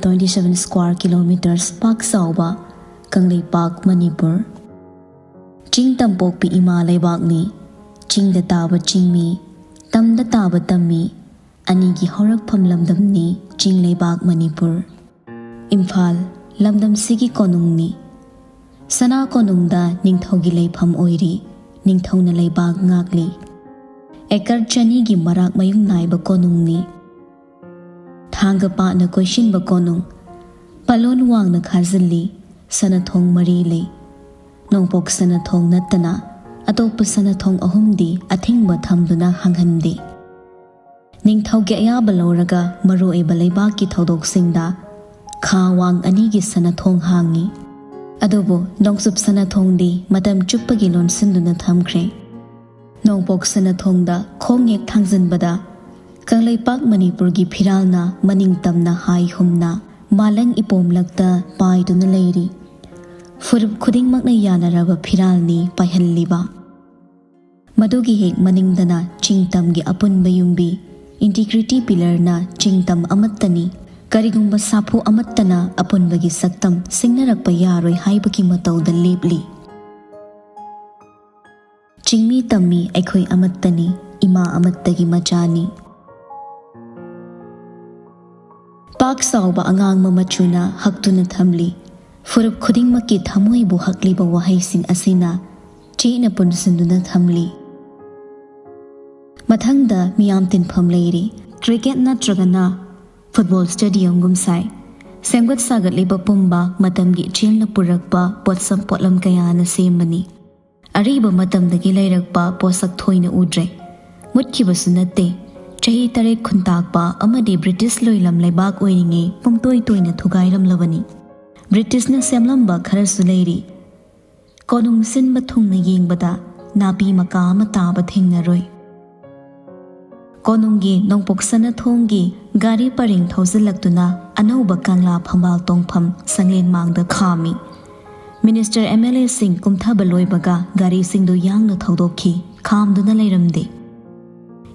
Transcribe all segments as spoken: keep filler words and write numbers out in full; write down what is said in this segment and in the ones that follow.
twenty seven square kilometers ꯄꯥꯛ ꯆꯥꯎꯕ ꯀꯪꯂꯩꯄꯥꯛ ꯃꯅꯤꯄꯨꯔ꯫ ꯆꯤꯡ ꯇꯝꯄꯣꯛꯄꯤ ꯏꯃꯥ ꯂꯩꯕꯥꯛꯅꯤ, ꯆꯤꯡꯗ ꯇꯥꯕ ꯆꯤꯡꯃꯤ, ꯇꯝꯗ ꯇꯥꯕ ꯇꯝꯃꯤ, ꯑꯅꯤꯒꯤ ꯍꯧꯔꯛꯐꯝ ꯂꯝꯗꯝꯅꯤ ꯆꯤꯡ ꯂꯩꯕꯥꯛ ꯃꯅꯤꯄꯨꯔ꯫ ꯏꯝꯐꯥꯜ ꯂꯝꯗꯝꯁꯤꯒꯤ ꯀꯣꯅꯨꯡꯅꯤ꯫ ꯁꯅꯥ ꯀꯣꯅꯨꯡꯗ ꯅꯤꯡꯊꯧꯒꯤ ꯂꯩꯐꯝ ꯑꯣꯏꯔꯤ, ꯅꯤꯡꯊꯧꯅ ꯂꯩꯕꯥꯛ ꯉꯥꯛꯂꯤ꯫ ꯑꯦꯀꯔ ꯆꯅꯤꯒꯤ ꯃꯔꯥꯛ ꯃꯌꯨꯡ ꯅꯥꯏꯕ ꯀꯣꯅꯨꯡꯅꯤ꯫ ꯊꯥꯡꯒ ꯄꯥꯠꯅ ꯀꯣꯏꯁꯤꯟꯕ ꯀꯣꯅꯨꯡ꯫ ꯄꯥꯂꯣꯟ ꯋꯥꯡꯅ ꯈꯥꯖꯤꯜꯂꯤ, ꯁꯅꯥꯊꯣꯡ ꯃꯔꯤ ꯂꯩ꯫ ꯅꯣꯡꯄꯣꯛ ꯁꯅꯥꯊꯣꯡ ꯅꯠꯇꯅ ꯑꯇꯣꯞꯄ ꯁꯅꯥꯊꯣꯡ ꯑꯍꯨꯝꯗꯤ ꯑꯊꯤꯡꯕ ꯊꯝꯗꯨꯅ ꯍꯥꯡꯍꯟꯗꯦ꯫ ꯅꯤꯡꯊꯧꯒꯤ ꯑꯌꯥꯕ ꯂꯧꯔꯒ ꯃꯔꯨꯑꯣꯏꯕ ꯂꯩꯕꯥꯛꯀꯤ ꯊꯧꯗꯣꯛꯁꯤꯡꯗ ꯈꯥ ꯋꯥꯡ ꯑꯅꯤꯒꯤ ꯁꯅꯥꯊꯣꯡ ꯍꯥꯡꯉꯤ꯫ ꯑꯗꯨꯕꯨ ꯅꯣꯡꯆꯨꯞ ꯁꯅꯥꯊꯣꯡꯗꯤ ꯃꯇꯝ ꯆꯨꯞꯄꯒꯤ ꯂꯣꯟꯁꯤꯟꯗꯨꯅ ꯊꯝꯈ꯭ꯔꯦ꯫ ꯅꯣꯡꯄꯣꯛ ꯁꯅꯥꯊꯣꯡꯗ ꯈꯣꯡ ꯍꯦꯛ ꯊꯥꯡꯖꯤꯟꯕꯗ ꯀꯪꯂꯩꯄꯥꯛ ꯃꯅꯤꯄꯨꯔꯒꯤ ꯐꯤꯔꯥꯜꯅ ꯃꯅꯤꯡ ꯇꯝꯅ ꯍꯥꯏ ꯍꯨꯝꯅ ꯃꯥꯂꯪ ꯏꯄꯣꯝꯂꯛꯇ ꯄꯥꯏꯗꯨꯅ ꯂꯩꯔꯤ꯫ ꯐꯨꯔꯨꯞ ꯈꯨꯗꯤꯡꯃꯛꯅ ꯌꯥꯅꯔꯕ ꯐꯤꯔꯥꯜꯅꯤ ꯄꯥꯏꯍꯜꯂꯤꯕ꯫ ꯃꯗꯨꯒꯤ ꯍꯦꯛ ꯃꯅꯤꯡꯗꯅ ꯆꯤꯡꯇꯝꯒꯤ ꯑꯄꯨꯟꯕ ꯌꯨꯝꯕꯤ, ꯏꯟꯇꯤꯒ꯭ꯔꯤꯇꯤ ꯄꯤꯂꯔꯅ ꯆꯤꯡꯇꯝ ꯑꯃꯠꯇꯅꯤ꯫ ꯀꯔꯤꯒꯨꯝꯕ ꯁꯥꯐꯨ ꯑꯃꯠꯇꯅ ꯑꯄꯨꯟꯕꯒꯤ ꯁꯛꯇꯝ ꯁꯤꯡꯅꯔꯛꯄ ꯌꯥꯔꯣꯏ ꯍꯥꯏꯕꯒꯤ ꯃꯇꯧꯗ ꯂꯦꯞꯂꯤ꯫ ꯆꯤꯡꯃꯤ ꯇꯝꯃꯤ ꯑꯩꯈꯣꯏ ꯑꯃꯠꯇꯅꯤ, ꯏꯃꯥ ꯑꯃꯠꯇꯒꯤ ꯃꯆꯥꯅꯤ꯫ ꯄꯥꯛ ꯆꯥꯎꯕ ꯑꯉꯥꯡꯕ ꯃꯆꯨꯅ ꯍꯛꯇꯨꯅ ꯊꯝꯂꯤ꯫ ꯐꯨꯔꯨꯞ ꯈꯨꯗꯤꯡꯃꯛꯀꯤ ꯊꯃꯣꯏꯕꯨ ꯍꯛꯂꯤꯕ ꯋꯥꯍꯩꯁꯤꯡ ꯑꯁꯤꯅ ꯆꯦꯠꯅ ꯄꯨꯟꯁꯤꯟꯗꯨꯅ ꯊꯝꯂꯤ꯫ ꯃꯊꯪꯗ ꯃꯤꯌꯥꯝ ꯇꯤꯟꯐꯝ ꯂꯩꯔꯤ꯫ ꯀ꯭ꯔꯤꯀꯦꯠ ꯅꯠꯇ꯭ꯔꯒꯅ ꯐꯨꯠꯕꯣꯜ ꯁ꯭ꯇꯦꯗꯤꯌꯝꯒꯨꯝ ꯁꯥꯏ꯫ ꯁꯦꯝꯒꯠ ꯁꯥꯒꯠꯂꯤꯕ ꯄꯨꯝꯕ ꯃꯇꯝꯒꯤ ꯏꯆꯦꯜꯅ ꯄꯨꯔꯛꯄ ꯄꯣꯠꯁꯝ ꯄꯣꯠꯂꯝ ꯀꯌꯥꯅ ꯁꯦꯝꯕꯅꯤ꯫ ꯑꯔꯤꯕ ꯃꯇꯝꯗꯒꯤ ꯂꯩꯔꯛꯄ ꯄꯣꯠꯁꯛ ꯊꯣꯏꯅ ꯎꯗ꯭ꯔꯦ꯫ ꯃꯨꯠꯈꯤꯕꯁꯨ ꯅꯠꯇꯦ꯫ ꯆꯍꯤ ꯇꯔꯦꯠ ꯈꯨꯟꯇꯥꯛꯄ ꯑꯃꯗꯤ ꯕ꯭ꯔꯤꯇꯤꯁ ꯂꯣꯏꯂꯝ ꯂꯩꯕꯥꯛ ꯑꯣꯏꯔꯤꯉꯩ ꯄꯨꯡꯇꯣꯏ ꯇꯣꯏꯅ ꯊꯨꯒꯥꯏꯔꯝꯂꯕꯅꯤ꯫ ꯕ꯭ꯔꯤꯇꯤꯁꯅ ꯁꯦꯝꯂꯝꯕ ꯈꯔꯁꯨ ꯂꯩꯔꯤ꯫ ꯀꯣꯅꯨꯡ ꯁꯤꯟꯕ ꯊꯨꯡꯅ ꯌꯦꯡꯕꯗ ꯅꯥꯄꯤ ꯃꯀꯥ ꯑꯃ ꯇꯥꯕ ꯊꯦꯡꯅꯔꯣꯏ꯫ ꯀꯣꯅꯨꯡꯒꯤ ꯅꯣꯡꯄꯣꯛ ꯁꯅꯥꯊꯣꯡꯒꯤ ꯒꯥꯔꯤ ꯄꯔꯦꯡ ꯊꯧꯖꯤꯜꯂꯛꯇꯨꯅ ꯑꯅꯧꯕ ꯀꯪꯂꯥ ꯐꯝꯕꯥꯜ ꯇꯣꯡꯐꯝ ꯁꯪꯂꯦꯟ ꯃꯥꯡꯗ ꯈꯥꯝꯃꯤ꯫ ꯃꯤꯅꯤꯁꯇꯔ, ꯑꯦꯝ ꯑꯦꯜ ꯑꯦꯁꯤꯡ ꯀꯨꯝꯊꯕ ꯂꯣꯏꯕꯒ ꯒꯥꯔꯤꯁꯤꯡꯗꯨ ꯌꯥꯡꯅ ꯊꯧꯗꯣꯛꯈꯤ, ꯈꯥꯝꯗꯨꯅ ꯂꯩꯔꯝꯗꯦ꯫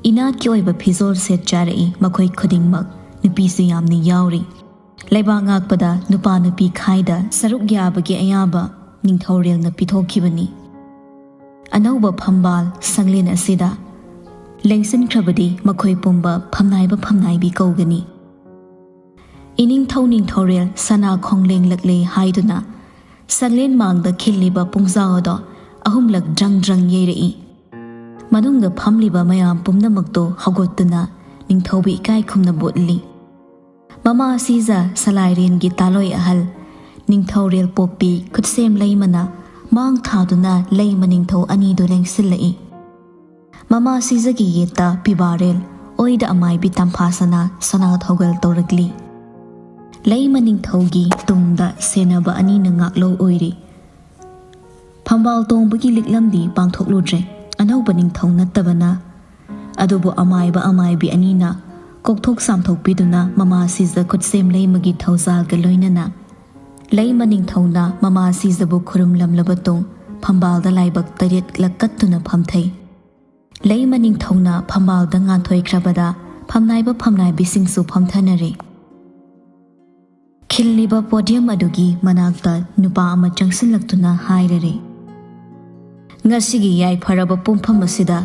ꯏꯅꯥꯠꯀꯤ ꯑꯣꯏꯕ ꯐꯤꯖꯣꯜ ꯁꯦꯠ ꯆꯥꯔꯛꯏ ꯃꯈꯣꯏ ꯈꯨꯗꯤꯡꯃꯛ, ꯅꯨꯄꯤꯁꯨ ꯌꯥꯝꯅ ꯌꯥꯎꯔꯤ꯫ ꯂꯩꯕꯥꯛ ꯉꯥꯛꯄꯗ ꯅꯨꯄꯥ ꯅꯨꯄꯤ ꯈꯥꯏꯗ ꯁꯔꯨꯛ ꯌꯥꯕꯒꯤ ꯑꯌꯥꯕ ꯅꯤꯡꯊꯧꯔꯦꯜꯅ ꯄꯤꯊꯣꯛꯈꯤꯕꯅꯤ꯫ ꯑꯅꯧꯕ ꯐꯝꯕꯥꯜ ꯁꯪꯂꯦꯟ ꯑꯁꯤꯗ ꯂꯦꯡꯁꯤꯟꯈ꯭ꯔꯕꯗꯤ ꯃꯈꯣꯏ ꯄꯨꯝꯕ ꯐꯝꯅꯥꯏꯕ ꯐꯝꯅꯥꯏꯕꯤ ꯀꯧꯒꯅꯤ꯫ ꯏꯅꯤꯡꯊꯧ ꯅꯤꯡꯊꯧꯔꯦꯜ ꯁꯅꯥ ꯈꯣꯡꯂꯦꯡꯂꯛꯂꯦ ꯍꯥꯏꯗꯨꯅ ꯁꯪꯂꯦꯟ ꯃꯥꯡꯗ ꯈꯤꯜꯂꯤꯕ ꯄꯨꯡꯖꯥꯎ ꯑꯗꯣ ꯑꯍꯨꯝꯂꯛ ꯗ꯭ꯔꯪ ꯗ꯭ꯔꯪ ꯌꯩꯔꯛꯏ꯫ ꯃꯅꯨꯡꯗ ꯐꯝꯂꯤꯕ ꯃꯌꯥꯝ ꯄꯨꯝꯅꯃꯛꯇꯨ ꯍꯧꯒꯠꯇꯨꯅ ꯅꯤꯡꯊꯧꯕꯨ ꯏꯀꯥꯏ ꯈꯨꯝꯅꯕ ꯎꯠꯂꯤ꯫ ꯃꯃꯥ ꯁꯤꯖ ꯁꯂꯥꯏꯔꯦꯟꯒꯤ ꯇꯥꯂꯣꯏ ꯑꯍꯜ ꯅꯤꯡꯊꯧꯔꯦꯜ ꯄꯣꯛꯄꯤ ꯈꯨꯠꯁꯦꯝ ꯂꯩꯃꯅ ꯃꯥꯡ ꯊꯥꯗꯨꯅ ꯂꯩꯃ ꯅꯤꯡꯊꯧ ꯑꯅꯤꯗꯨ ꯂꯦꯡꯁꯤꯜꯂꯛꯏ꯫ ꯃꯃꯥ ꯁꯤꯖꯒꯤ ꯌꯦꯠꯇ ꯄꯤꯕꯥꯔꯦꯜ ꯑꯣꯏꯗ ꯑꯃꯥꯏꯕꯤ ꯇꯝꯐꯥ ꯁꯅꯥ ꯁꯅꯥ ꯊꯧꯒꯜ ꯇꯧꯔꯛꯂꯤ꯫ ꯂꯩꯃ ꯅꯤꯡꯊꯧꯒꯤ ꯇꯨꯡꯗ ꯁꯦꯟꯅꯕ ꯑꯅꯤꯅ ꯉꯥꯛꯂꯧ ꯑꯣꯏꯔꯤ꯫ ꯐꯝꯕꯥꯜ ꯇꯣꯡꯕꯒꯤ ꯂꯤꯛꯂꯝꯗꯤ ꯄꯥꯡꯊꯣꯛꯂꯨꯗ꯭ꯔꯦ꯫ ꯑꯅꯧꯕ ꯅꯤꯡꯊꯧ ꯅꯠꯇꯕꯅ꯫ ꯑꯗꯨꯕꯨ ꯑꯃꯥꯏꯕ ꯑꯃꯥꯏꯕꯤ ꯑꯅꯤꯅ ꯀꯣꯛꯊꯣꯛ ꯆꯥꯝꯊꯣꯛꯄꯤꯗꯨꯅ ꯃꯃꯥ ꯁꯤꯖ ꯈꯨꯠꯁꯦꯝ ꯂꯩꯃꯒꯤ ꯊꯧꯖꯥꯜꯒ ꯂꯣꯏꯅꯅ ꯂꯩꯃ ꯅꯤꯡꯊꯧꯅ ꯃꯃꯥ ꯁꯤꯖꯕꯨ ꯈꯨꯔꯨꯝꯂꯝꯂꯕ ꯇꯨꯡ ꯐꯝꯕꯥꯜꯗ ꯂꯥꯏꯕꯛ ꯇꯔꯦꯠꯂꯛ ꯀꯠꯇꯨꯅ ꯐꯝꯊꯩ꯫ ꯂꯩꯃ ꯅꯤꯡꯊꯧꯅ ꯐꯝꯕꯥꯜꯗ ꯉꯥꯟꯊꯣꯏꯈ꯭ꯔꯕꯗ ꯐꯝꯅꯥꯏꯕ ꯐꯝꯅꯥꯏꯕꯤꯁꯤꯡꯁꯨ ꯐꯝꯊꯅꯔꯦ꯫ ꯈꯤꯜꯂꯤꯕ ꯄꯣꯗꯤꯌꯝ ꯑꯗꯨꯒꯤ ꯃꯅꯥꯛꯇ ꯅꯨꯄꯥ ꯑꯃ ꯆꯪꯁꯤꯜꯂꯛꯇꯨꯅ ꯍꯥꯏꯔꯔꯦ, "ꯉꯁꯤꯒꯤ ꯌꯥꯏꯐꯔꯕ ꯄꯨꯡꯐꯝ ꯑꯁꯤꯗ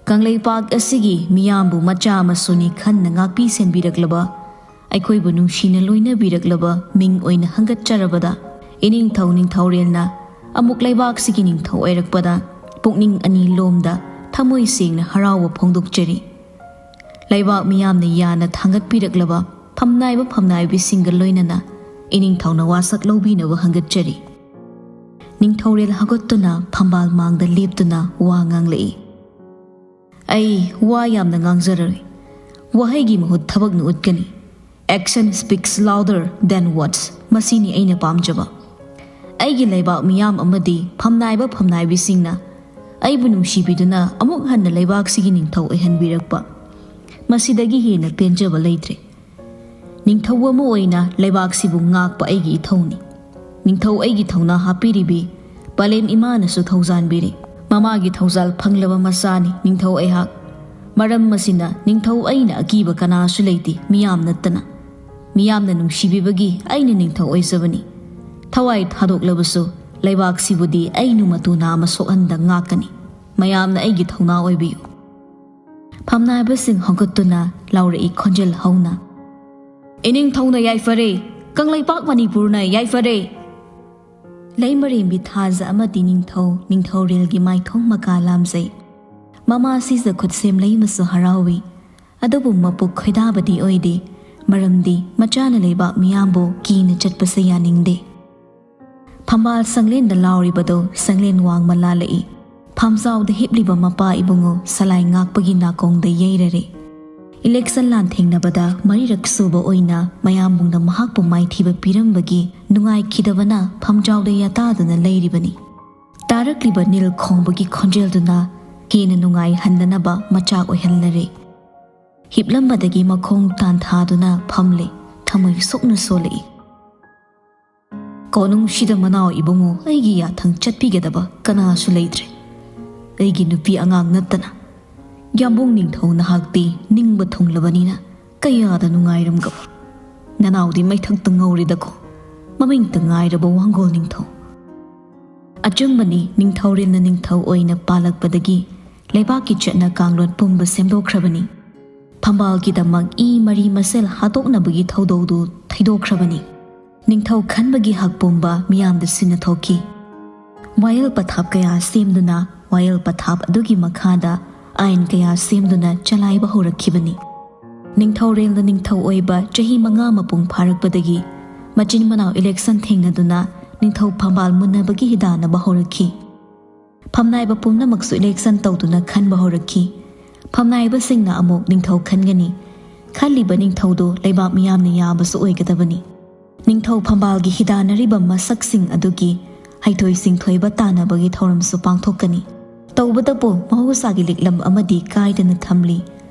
ꯀꯪꯂꯩꯄꯥꯛ ꯑꯁꯤꯒꯤ ꯃꯤꯌꯥꯝꯕꯨ ꯃꯆꯥ ꯃꯁꯨꯅꯤ ꯈꯟꯅ ꯉꯥꯛꯄꯤ ꯁꯦꯟꯕꯤꯔꯛꯂꯕ, ꯑꯩꯈꯣꯏꯕꯨ ꯅꯨꯡꯁꯤꯅ ꯂꯣꯏꯅꯕꯤꯔꯛꯂꯕ ꯃꯤꯡ ꯑꯣꯏꯅ ꯍꯪꯒꯠꯆꯔꯕꯗ ꯏꯅꯤꯡꯊꯧ ꯅꯤꯡꯊꯧꯔꯦꯜꯅ ꯑꯃꯨꯛ ꯂꯩꯕꯥꯛꯁꯤꯒꯤ ꯅꯤꯡꯊꯧ ꯑꯣꯏꯔꯛꯄꯗ ꯄꯨꯛꯅꯤꯡ ꯑꯅꯤ ꯂꯣꯝꯗ ꯊꯃꯣꯏ ꯁꯦꯡꯅ ꯍꯔꯥꯎꯕ ꯐꯣꯡꯗꯣꯛꯆꯔꯤ꯫ ꯂꯩꯕꯥꯛ ꯃꯤꯌꯥꯝꯅ ꯌꯥꯅ ꯊꯥꯡꯒꯠꯄꯤꯔꯛꯂꯕ ꯐꯝꯅꯥꯏꯕ ꯐꯝꯅꯥꯏꯕꯤꯁꯤꯡꯒ ꯂꯣꯏꯅꯅ ꯏꯅꯤꯡꯊꯧꯅ ꯋꯥꯁꯛ ꯂꯧꯕꯤꯅꯕ ꯍꯪꯒꯠꯆꯔꯤ꯫" ꯅꯤꯡꯊꯧꯔꯦꯜ ꯍꯧꯒꯠꯇꯨꯅ ꯐꯝꯕꯥꯜ ꯃꯥꯡꯗ ꯂꯦꯞꯇꯨꯅ ꯋꯥ ꯉꯥꯡꯂꯛꯏ꯫ "ꯑꯩ ꯋꯥ ꯌꯥꯝꯅ ꯉꯥꯡꯖꯔꯔꯣꯏ꯫ ꯋꯥꯍꯩꯒꯤ ꯃꯍꯨꯠ ꯊꯕꯛꯅ ꯎꯠꯀꯅꯤ꯫ Action speaks louder than words꯫ ꯃꯁꯤꯅꯤ ꯑꯩꯅ ꯄꯥꯝꯖꯕ꯫ ꯑꯩꯒꯤ ꯂꯩꯕꯥꯛ ꯃꯤꯌꯥꯝ ꯑꯃꯗꯤ ꯐꯝꯅꯥꯏꯕ ꯐꯝꯅꯥꯏꯕꯤꯁꯤꯡꯅ ꯑꯩꯕꯨ ꯅꯨꯡꯁꯤꯕꯤꯗꯨꯅ ꯑꯃꯨꯛ ꯍꯟꯅ ꯂꯩꯕꯥꯛꯁꯤꯒꯤ ꯅꯤꯡꯊꯧ ꯑꯣꯏꯍꯟꯕꯤꯔꯛꯄ꯫ ꯃꯁꯤꯗꯒꯤ ꯍꯦꯟꯅ ꯄꯦꯟꯖꯕ ꯂꯩꯇ꯭ꯔꯦ꯫ ꯅꯤꯡꯊꯧ ꯑꯃ ꯑꯣꯏꯅ ꯂꯩꯕꯥꯛꯁꯤꯕꯨ ꯉꯥꯛꯄ ꯑꯩꯒꯤ ꯏꯊꯧꯅꯤ꯫ ꯅꯤꯡꯊꯧ ꯑꯩꯒꯤ ꯊꯧꯅꯥ ꯍꯥꯞꯄꯤꯔꯤꯕꯤ ꯄꯂꯦꯝ ꯏꯃꯥꯅꯁꯨ ꯊꯧꯖꯥꯟꯕꯤꯔꯤ꯫ ꯃꯃꯥꯒꯤ ꯊꯧꯖꯥꯜ ꯐꯪꯂꯕ ꯃꯆꯥꯅꯤ ꯅꯤꯡꯊꯧ ꯑꯩꯍꯥꯛ꯫ ꯃꯔꯝ ꯑꯁꯤꯅ ꯅꯤꯡꯊꯧ ꯑꯩꯅ ꯑꯀꯤꯕ ꯀꯅꯥꯁꯨ ꯂꯩꯇꯦ, ꯃꯤꯌꯥꯝ ꯅꯠꯇꯅ꯫ ꯃꯤꯌꯥꯝꯅ ꯅꯨꯡꯁꯤꯕꯤꯕꯒꯤ ꯑꯩꯅ ꯅꯤꯡꯊꯧ ꯑꯣꯏꯖꯕꯅꯤ꯫ ꯊꯋꯥꯏ ꯊꯥꯗꯣꯛꯂꯕꯁꯨ ꯂꯩꯕꯥꯛꯁꯤꯕꯨꯗꯤ ꯑꯩ ꯅꯨꯃꯇꯨꯅ ꯑꯃ ꯁꯣꯛꯍꯟꯗ ꯉꯥꯛꯀꯅꯤ꯫ ꯃꯌꯥꯝꯅ ꯑꯩꯒꯤ ꯊꯧꯅꯥ ꯑꯣꯏꯕꯤꯌꯨ꯫ ꯐꯝꯅꯥꯏꯕꯁꯤꯡ ꯍꯧꯒꯠꯇꯨꯅ ꯂꯥꯎꯔꯛꯏ ꯈꯣꯟꯖꯦꯜ ꯍꯧꯅ, "ꯏꯅꯤꯡꯊꯧꯅ ꯌꯥꯏꯐꯔꯦ! ꯀꯪꯂꯩꯄꯥꯛ ꯃꯅꯤꯄꯨꯔꯅ ꯌꯥꯏꯐꯔꯦ!" ꯂꯩꯃꯔꯦꯝꯕꯤ ꯊꯥꯖ ꯑꯃꯗꯤ ꯅꯤꯡꯊꯧ ꯅꯤꯡꯊꯧꯔꯦꯜꯒꯤ ꯃꯥꯏꯊꯣꯡ ꯃꯀꯥ ꯂꯥꯝꯖꯩ꯫ ꯃꯃꯥ ꯁꯤꯖ ꯈꯨꯠꯁꯦꯝ ꯂꯩꯃꯁꯨ ꯍꯔꯥꯎꯏ꯫ ꯑꯗꯨꯕꯨ ꯃꯄꯨꯛ ꯈꯣꯏꯗꯥꯕꯗꯤ ꯑꯣꯏꯗꯦ꯫ ꯃꯔꯝꯗꯤ ꯃꯆꯥꯅ ꯂꯩꯕꯥꯛ ꯃꯤꯌꯥꯝꯕꯨ ꯀꯤꯅ ꯆꯠꯄꯁꯦ ꯌꯥꯅꯤꯡꯗꯦ꯫ ꯐꯝꯕꯥꯜ ꯁꯪꯂꯦꯟꯗ ꯂꯥꯎꯔꯤꯕꯗꯣ ꯁꯪꯂꯦꯟ ꯋꯥꯡꯃ ꯂꯥꯜꯂꯛꯏ꯫ ꯐꯝꯖꯥꯎꯗ ꯍꯤꯞꯂꯤꯕ ꯃꯄꯥ ꯏꯕꯨꯡꯉꯣ ꯁꯂꯥꯏ ꯉꯥꯛꯄꯒꯤ ꯅꯥꯀꯣꯡꯗ ꯌꯩꯔꯔꯦ꯫ ꯏꯂꯦꯛꯁꯟ ꯂꯥꯟꯊꯦꯡꯅꯕꯗ ꯃꯔꯤꯔꯛ ꯁꯨꯕ ꯑꯣꯏꯅ ꯃꯌꯥꯝꯕꯨꯡꯅ ꯃꯍꯥꯛꯄꯨ ꯃꯥꯏꯊꯤꯕ ꯄꯤꯔꯝꯕꯒꯤ ꯅꯨꯡꯉꯥꯏꯈꯤꯗꯕꯅ ꯐꯝꯖꯥꯎꯗ ꯌꯥꯇꯥꯗꯨꯅ ꯂꯩꯔꯤꯕꯅꯤ꯫ ꯇꯥꯔꯛꯂꯤꯕ ꯅꯤꯜ ꯈꯣꯡꯕꯒꯤ ꯈꯣꯟꯖꯦꯜꯗꯨꯅ ꯍꯦꯟꯅ ꯅꯨꯡꯉꯥꯏꯍꯟꯗꯅꯕ ꯃꯆꯥꯛ ꯑꯣꯏꯍꯜꯂꯔꯦ꯫ ꯍꯤꯞꯂꯝꯕꯗꯒꯤ ꯃꯈꯣꯡ ꯇꯥꯟꯊꯥꯗꯨꯅ ꯐꯝꯂꯦ꯫ ꯊꯃꯣꯏ ꯁꯣꯛꯅ ꯁꯣꯜꯂꯛꯏ꯫ "ꯀꯣꯅꯨꯡꯁꯤꯗ ꯃꯅꯥꯎ ꯏꯕꯨꯡꯉꯣ ꯑꯩꯒꯤ ꯌꯥꯊꯪ ꯆꯠꯄꯤꯒꯗꯕ ꯀꯅꯥꯁꯨ ꯂꯩꯇ꯭ꯔꯦ, ꯑꯩꯒꯤ ꯅꯨꯄꯤ ꯑꯉꯥꯡ ꯅꯠꯇꯅ꯫ ꯌꯥꯝꯕꯨꯡ ꯅꯤꯡꯊꯧ ꯅꯍꯥꯛꯇꯤ ꯅꯤꯡꯕ ꯊꯨꯡꯂꯕꯅꯤꯅ ꯀꯌꯥꯗ ꯅꯨꯡꯉꯥꯏꯔꯝꯒꯕ꯫ ꯅꯅꯥꯎꯗꯤ ꯃꯩꯊꯛꯇ ꯉꯧꯔꯦꯗꯀꯣ, ꯃꯃꯤꯡꯇ ꯉꯥꯏꯔꯕ ꯋꯥꯡꯒꯣꯜ ꯅꯤꯡꯊꯧ꯫" ꯑꯆꯨꯝꯕꯅꯤ, ꯅꯤꯡꯊꯧꯔꯦꯜꯅ ꯅꯤꯡꯊꯧ ꯑꯣꯏꯅ ꯄꯥꯜꯂꯛꯄꯗꯒꯤ ꯂꯩꯕꯥꯛꯀꯤ ꯆꯠꯅ ꯀꯥꯡꯂꯣꯟ ꯄꯨꯝꯕ ꯁꯦꯝꯗꯣꯛꯈ꯭ꯔꯕꯅꯤ꯫ ꯐꯝꯕꯥꯜꯒꯤꯗꯃꯛ ꯏ ꯃꯔꯤ ꯃꯁꯦꯜ ꯍꯥꯠꯇꯣꯛꯅꯕꯒꯤ ꯊꯧꯗꯧꯗꯨ ꯊꯩꯗꯣꯛꯈ꯭ꯔꯕꯅꯤ꯫ ꯅꯤꯡꯊꯧ ꯈꯟꯕꯒꯤ ꯍꯛ ꯄꯨꯝꯕ ꯃꯤꯌꯥꯝꯗ ꯁꯤꯟꯅꯊꯣꯛꯈꯤ꯫ ꯋꯥꯌꯦꯜ ꯄꯊꯥꯞ ꯀꯌꯥ ꯁꯦꯝꯗꯨꯅ ꯋꯥꯌꯦꯜ ꯄꯊꯥꯞ ꯑꯗꯨꯒꯤ ꯃꯈꯥꯗ ꯑꯥꯏꯟ ꯀꯌꯥ ꯁꯦꯝꯗꯨꯅ ꯆꯂꯥꯏꯕ ꯍꯧꯔꯛꯈꯤꯕꯅꯤ꯫ ꯅꯤꯡꯊꯧꯔꯦꯜꯅ ꯅꯤꯡꯊꯧ ꯑꯣꯏꯕ ꯆꯍꯤ ꯃꯉꯥ ꯃꯄꯨꯡ ꯐꯥꯔꯛꯄꯗꯒꯤ ꯃꯆꯤꯟ ꯃꯅꯥꯎ ꯏꯂꯦꯛꯁꯟ ꯊꯦꯡꯅꯗꯨꯅ ꯅꯤꯡꯊꯧ ꯐꯝꯕꯥꯜ ꯃꯨꯟꯅꯕꯒꯤ ꯍꯤꯗꯥꯟꯅꯕ ꯍꯧꯔꯛꯈꯤ꯫ ꯐꯝꯅꯥꯏꯕ ꯄꯨꯝꯅꯃꯛꯁꯨ ꯏꯂꯦꯛꯁꯟ ꯇꯧꯗꯨꯅ ꯈꯟꯕ ꯍꯧꯔꯛꯈꯤ꯫ ꯐꯝꯅꯥꯏꯕꯁꯤꯡꯅ ꯑꯃꯨꯛ ꯅꯤꯡꯊꯧ ꯈꯟꯒꯅꯤ꯫ ꯈꯜꯂꯤꯕ ꯅꯤꯡꯊꯧꯗꯨ ꯂꯩꯕꯥꯛ ꯃꯤꯌꯥꯝꯅ ꯌꯥꯕꯁꯨ ꯑꯣꯏꯒꯗꯕꯅꯤ꯫ ꯅꯤꯡꯊꯧ ꯐꯝꯕꯥꯜꯒꯤ ꯍꯤꯗꯥꯟꯅꯔꯤꯕ ꯃꯁꯛꯁꯤꯡ ꯑꯗꯨꯒꯤ ꯍꯩꯊꯣꯏ ꯁꯤꯡꯊꯣꯏꯕ ꯇꯥꯟꯅꯕꯒꯤ ꯊꯧꯔꯝꯁꯨ ꯄꯥꯡꯊꯣꯛꯀꯅꯤ꯫ ꯇꯧꯕꯇꯕꯨ ꯃꯍꯧꯁꯥꯒꯤ ꯂꯤꯛꯂꯝ ꯑꯃꯗꯤ ꯀꯥꯏꯗꯅ ꯊꯝꯂꯤ꯫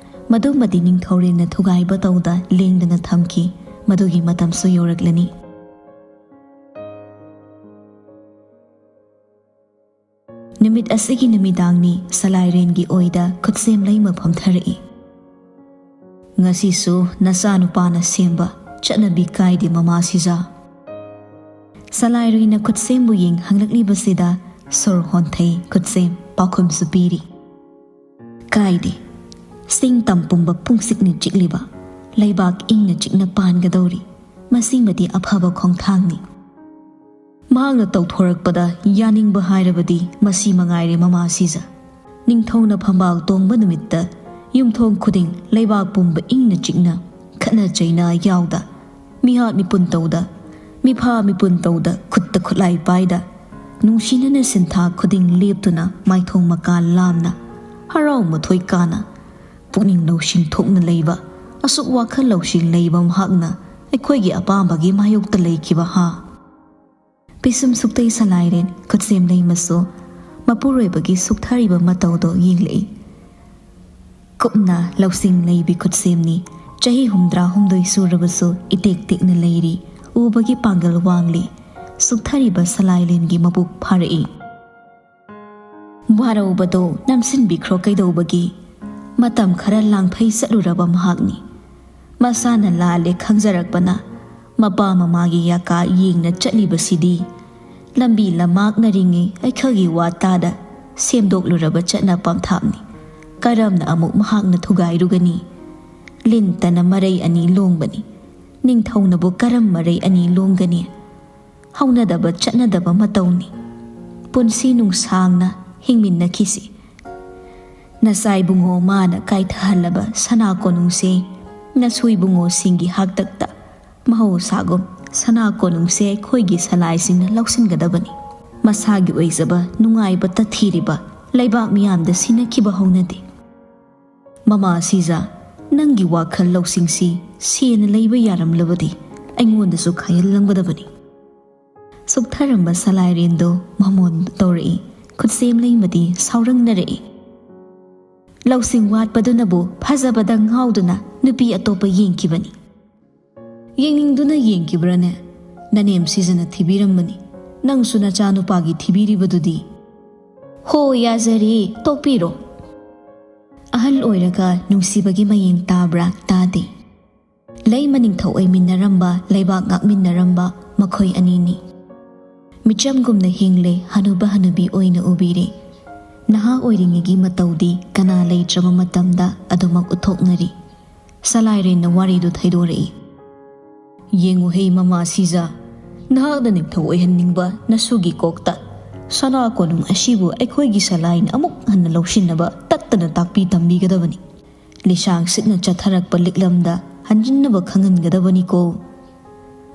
ꯃꯗꯨꯃꯗꯤ ꯅꯤꯡꯊꯧꯔꯦꯜꯅ ꯊꯨꯒꯥꯏꯕ ꯇꯧꯗ ꯂꯦꯡꯗꯅ ꯊꯝꯈꯤ꯫ ꯃꯗꯨꯒꯤ ꯃꯇꯝꯁꯨ ꯌꯧꯔꯛꯂꯅꯤ꯫ ꯅꯨꯃꯤꯠ ꯑꯁꯤꯒꯤ ꯅꯨꯃꯤꯗꯥꯡꯅꯤ꯫ ꯁꯂꯥꯏꯔꯦꯟꯒꯤ ꯑꯣꯏꯗ ꯈꯨꯠꯁꯦꯝ ꯂꯩꯃ ꯐꯝꯊꯔꯛꯏ꯫ "ꯉꯁꯤꯁꯨ ꯅꯆꯥꯅꯨꯄꯥꯅ ꯁꯦꯝꯕ "ꯆꯠꯅꯕꯤ ꯀꯥꯏꯗꯦ, ꯃꯃꯥ ꯁꯤꯖꯥ?" ꯁꯂꯥꯏꯔꯣꯏꯅ ꯈꯨꯠꯁꯦꯝꯕꯨ ꯌꯦꯡ ꯍꯪꯂꯛꯂꯤꯕꯁꯤꯗ ꯁꯣꯔ ꯍꯣꯟꯊꯩ ꯈꯨꯠꯁꯦꯝ ꯄꯥꯎꯈꯨꯝꯁꯨ ꯄꯤꯔꯤ꯫ "ꯀꯥꯏꯗꯦ꯫ ꯆꯤꯡ ꯇꯝ ꯄꯨꯝꯕ ꯄꯨꯡꯆꯤꯛꯅ ꯆꯤꯛꯂꯤꯕ꯫ ꯂꯩꯕꯥꯛ ꯏꯪꯅ ꯆꯤꯛꯅ ꯄꯥꯟꯒꯗꯧꯔꯤ꯫ ꯃꯁꯤꯃꯗꯤ ꯑꯐꯕ ꯈꯣꯡꯊꯥꯡꯅꯤ꯫ ꯃꯍꯥꯛꯅ ꯇꯧꯊꯣꯔꯛꯄꯗ ꯌꯥꯅꯤꯡꯕ ꯍꯥꯏꯔꯕꯗꯤ ꯃꯁꯤ ꯃꯉꯥꯏꯔꯦ, ꯃꯃꯥ ꯁꯤꯖꯥ꯫ ꯅꯤꯡꯊꯧꯅ ꯐꯝꯕꯥꯜ ꯇꯣꯡꯕ ꯅꯨꯃꯤꯠꯇ ꯌꯨꯝꯊꯣꯡ ꯈꯨꯗꯤꯡ ꯂꯩꯕꯥꯛ ꯄꯨꯝꯕ ꯏꯪꯅ ꯆꯤꯛꯅ, ꯈꯠꯅ ꯆꯩꯅ ꯌꯥꯎꯗ, ꯃꯤꯍꯥꯠ ꯃꯤꯄꯨꯟ ꯇꯧꯗ, ꯃꯤꯐꯥ ꯃꯤꯄꯨꯟ ꯇꯧꯗ, ꯈꯨꯠꯇ ꯈꯨꯠꯂꯥꯏ ꯄꯥꯏꯗ, ꯅꯨꯡꯁꯤꯅꯅ ꯁꯤꯟꯊꯥ ꯈꯨꯗꯤꯡ ꯂꯦꯞꯇꯨꯅ ꯃꯥꯏꯊꯣꯡ ꯃꯀꯥ ꯂꯥꯝꯅ, ꯍꯔꯥꯎ ꯃꯊꯣꯏ ꯀꯥꯅ, ꯄꯨꯛꯅꯤꯡ ꯂꯧꯁꯤꯡ ꯊꯣꯛꯅ ꯂꯩꯕ, ꯑꯁꯨꯛ ꯋꯥꯈꯜ ꯂꯧꯁꯤꯡ ꯂꯩꯕ ꯃꯍꯥꯛꯅ ꯑꯩꯈꯣꯏꯒꯤ ꯑꯄꯥꯝꯕꯒꯤ ꯃꯥꯌꯣꯛꯇ ꯂꯩꯈꯤꯕ ꯍꯥ?" ꯄꯤꯁꯨꯝ ꯁꯨꯛꯇꯩ ꯁꯂꯥꯏꯔꯦꯟ ꯈꯨꯠꯁꯦꯝ ꯂꯩꯃꯁꯨ ꯃꯄꯨꯔꯣꯏꯕꯒꯤ ꯁꯨꯛꯊꯔꯤꯕ ꯃꯇꯧꯗꯣ ꯌꯦꯡꯂꯛꯏ꯫ ꯀꯨꯞꯅ ꯂꯧꯁꯤꯡ ꯂꯩꯕꯤ ꯈꯨꯠꯁꯦꯝꯅꯤ꯫ ꯆꯍꯤ ꯍꯨꯝꯗ꯭ꯔꯥ ꯍꯨꯝꯗꯣꯏ ꯁꯨꯔꯕꯁꯨ ꯏꯇꯦꯛ ꯇꯦꯛꯅ ꯂꯩꯔꯤ꯫ ꯎꯕꯒꯤ ꯄꯥꯡꯒꯜ ꯋꯥꯡꯂꯤ꯫ ꯁꯨꯛꯊꯔꯤꯕ ꯁꯂꯥꯏꯂꯦꯟꯒꯤ ꯃꯕꯨꯛ ꯐꯥꯔꯛꯏ꯫ "ꯋꯥꯔꯧꯕꯗꯣ ꯅꯝꯁꯤꯟꯕꯤꯈ꯭ꯔꯣ ꯀꯩꯗꯧꯕꯒꯤ?" ꯃꯇꯝ ꯈꯔ ꯂꯥꯡꯐꯩ ꯆꯠꯂꯨꯔꯕ ꯃꯍꯥꯛꯅꯤ꯫ ꯃꯁꯥꯅ ꯂꯥꯜꯂꯦ ꯈꯪꯖꯔꯛꯄꯅ ꯃꯄꯥ ꯃꯃꯥꯒꯤ ꯌꯥꯀꯥ ꯌꯦꯡꯅ ꯆꯠꯂꯤꯕꯁꯤꯗꯤ ꯂꯝꯕꯤ ꯂꯝꯃꯥꯛꯅꯔꯤꯉꯩ ꯑꯩꯈꯣꯏꯒꯤ ꯋꯥ ꯇꯥꯗ ꯁꯦꯝꯗꯣꯛꯂꯨꯔꯕ ꯆꯠꯅ ꯄꯝꯊꯥꯞꯅꯤ꯫ ꯀꯔꯝꯅ ꯑꯃꯨꯛ ꯃꯍꯥꯛꯅ ꯊꯨꯒꯥꯏꯔꯨꯒꯅꯤ? ꯂꯤꯟꯇꯅ ꯃꯔꯩ ꯑꯅꯤ ꯂꯣꯡꯕꯅꯤ꯫ ꯅꯤꯡꯊꯧꯅꯕꯨ ꯀꯔꯝ ꯃꯔꯩ ꯑꯅꯤ ꯂꯣꯡꯒꯅꯤ? ꯍꯧꯅꯗꯕ ꯆꯠꯅꯗꯕ ꯃꯇꯧꯅꯤ꯫ ꯄꯨꯟꯁꯤ ꯅꯨꯡꯁꯥꯡꯅ ꯍꯤꯡꯃꯤꯟꯅꯈꯤꯁꯤ꯫ ꯅꯆꯥꯏꯕꯨꯡꯉꯣ ꯃꯥꯅ ꯀꯥꯏꯊꯍꯜꯂꯕ ꯁꯅꯥ ꯀꯣꯅꯨꯡꯁꯦ ꯅꯁꯨꯏꯕꯨꯡꯉꯣꯁꯤꯡꯒꯤ ꯍꯥꯛꯇꯛꯇ ꯃꯍꯧꯁꯥꯒꯨꯝ ꯁꯅꯥ ꯀꯣꯅꯨꯡꯁꯦ ꯑꯩꯈꯣꯏꯒꯤ ꯁꯂꯥꯏꯁꯤꯡꯅ ꯂꯧꯁꯤꯟꯒꯗꯕꯅꯤ꯫ ꯃꯁꯥꯒꯤ ꯑꯣꯏꯖꯕ ꯅꯨꯡꯉꯥꯏꯕꯇ ꯊꯤꯔꯤꯕ ꯂꯩꯕꯥꯛ ꯃꯤꯌꯥꯝꯗ ꯁꯤꯟꯅꯈꯤꯕ ꯍꯧꯅꯗꯦ꯫ ꯃꯃꯥ ꯁꯤꯖꯥ, ꯅꯪꯒꯤ ꯋꯥꯈꯜ ꯂꯧꯁꯤꯡꯁꯤ ꯁꯦꯟꯅ ꯂꯩꯕ ꯌꯥꯔꯝꯂꯕꯗꯤ ꯑꯩꯉꯣꯟꯗꯁꯨ ꯈꯥꯏꯍꯜꯂꯝꯒꯗꯕꯅꯤ꯫ ꯁꯨꯛꯊꯔꯝꯕ ꯁꯂꯥꯏꯔꯦꯟꯗꯣ ꯃꯃꯣꯟ ꯇꯧꯔꯛꯏ꯫ ꯈꯨꯠꯁꯦꯝ ꯂꯩꯃꯗꯤ ꯁꯥꯎꯔꯪꯅꯔꯛꯏ꯫ ꯂꯧꯁꯤꯡ ꯋꯥꯠꯄꯗꯨꯅꯕꯨ ꯐꯖꯕꯗ ꯉꯥꯎꯗꯨꯅ ꯅꯨꯄꯤ ꯑꯇꯣꯞꯄ ꯌꯦꯡꯈꯤꯕꯅꯤ꯫ ꯌꯦꯡꯅꯤꯡꯗꯨꯅ ꯌꯦꯡꯈꯤꯕ꯭ꯔꯥꯅꯦ? ꯅꯅꯦꯝ ꯁꯤꯖꯅ ꯊꯤꯕꯤꯔꯝꯕꯅꯤ꯫ ꯅꯪꯁꯨ ꯅꯆꯥꯅꯨꯄꯥꯒꯤ ꯊꯤꯕꯤꯔꯤꯕꯗꯨꯗꯤ꯫ ꯍꯣ, ꯌꯥꯖꯔꯦ, ꯇꯣꯛꯄꯤꯔꯣ꯫ ꯑꯍꯜ ꯑꯣꯏꯔꯒ ꯅꯨꯡꯁꯤꯕꯒꯤ ꯃꯌꯦꯡ ꯇꯥꯕ꯭ꯔꯥ? ꯇꯥꯗꯦ꯫ ꯂꯩꯃ ꯅꯤꯡꯊꯧ ꯑꯣꯏꯃꯤꯟꯅꯔꯝꯕ, ꯂꯩꯕꯥꯛ ꯉꯥꯛꯃꯤꯟꯅꯔꯝꯕ ꯃꯈꯣꯏ ꯑꯅꯤꯅꯤ꯫ ꯃꯤꯆꯝꯒꯨꯝꯅ ꯍꯤꯡꯂꯦ, ꯍꯅꯨꯕ ꯍꯅꯨꯕꯤ ꯑꯣꯏꯅ ꯎꯕꯤꯔꯦ꯫ ꯅꯍꯥ ꯑꯣꯏꯔꯤꯉꯩꯒꯤ ꯃꯇꯧꯗꯤ ꯀꯅꯥ ꯂꯩꯇ꯭ꯔꯕ ꯃꯇꯝꯗ ꯑꯗꯨꯃꯛ ꯎꯠꯊꯣꯛꯅꯔꯤ꯫ ꯁꯂꯥꯏꯔꯦꯟꯅ ꯋꯥꯔꯤꯗꯨ ꯊꯩꯗꯣꯔꯛꯏ꯫ "ꯌꯦꯡꯉꯨꯍꯦ ꯃꯃꯥ ꯁꯤꯖ, ꯅꯍꯥꯛꯅ ꯅꯤꯡꯊꯧ ꯑꯣꯏꯍꯟꯅꯤꯡꯕ ꯅꯁꯨꯒꯤ ꯀꯣꯛꯇ ꯁꯅꯥ ꯀꯣꯅꯨꯡ ꯑꯁꯤꯕꯨ ꯑꯩꯈꯣꯏꯒꯤ ꯁꯂꯥꯏꯅ ꯑꯃꯨꯛ ꯍꯟꯅ ꯂꯧꯁꯤꯟꯅꯕ ꯇꯠꯇꯅ ꯇꯥꯛꯄꯤ ꯇꯝꯕꯤꯒꯗꯕꯅꯤ꯫ ꯂꯤꯁꯥꯡ ꯁꯤꯠꯅ ꯆꯠꯊꯔꯛꯄ ꯂꯤꯛꯂꯝꯗ ꯍꯟꯖꯤꯟꯅꯕ ꯈꯪꯍꯟꯒꯗꯕꯅꯤꯀꯣ꯫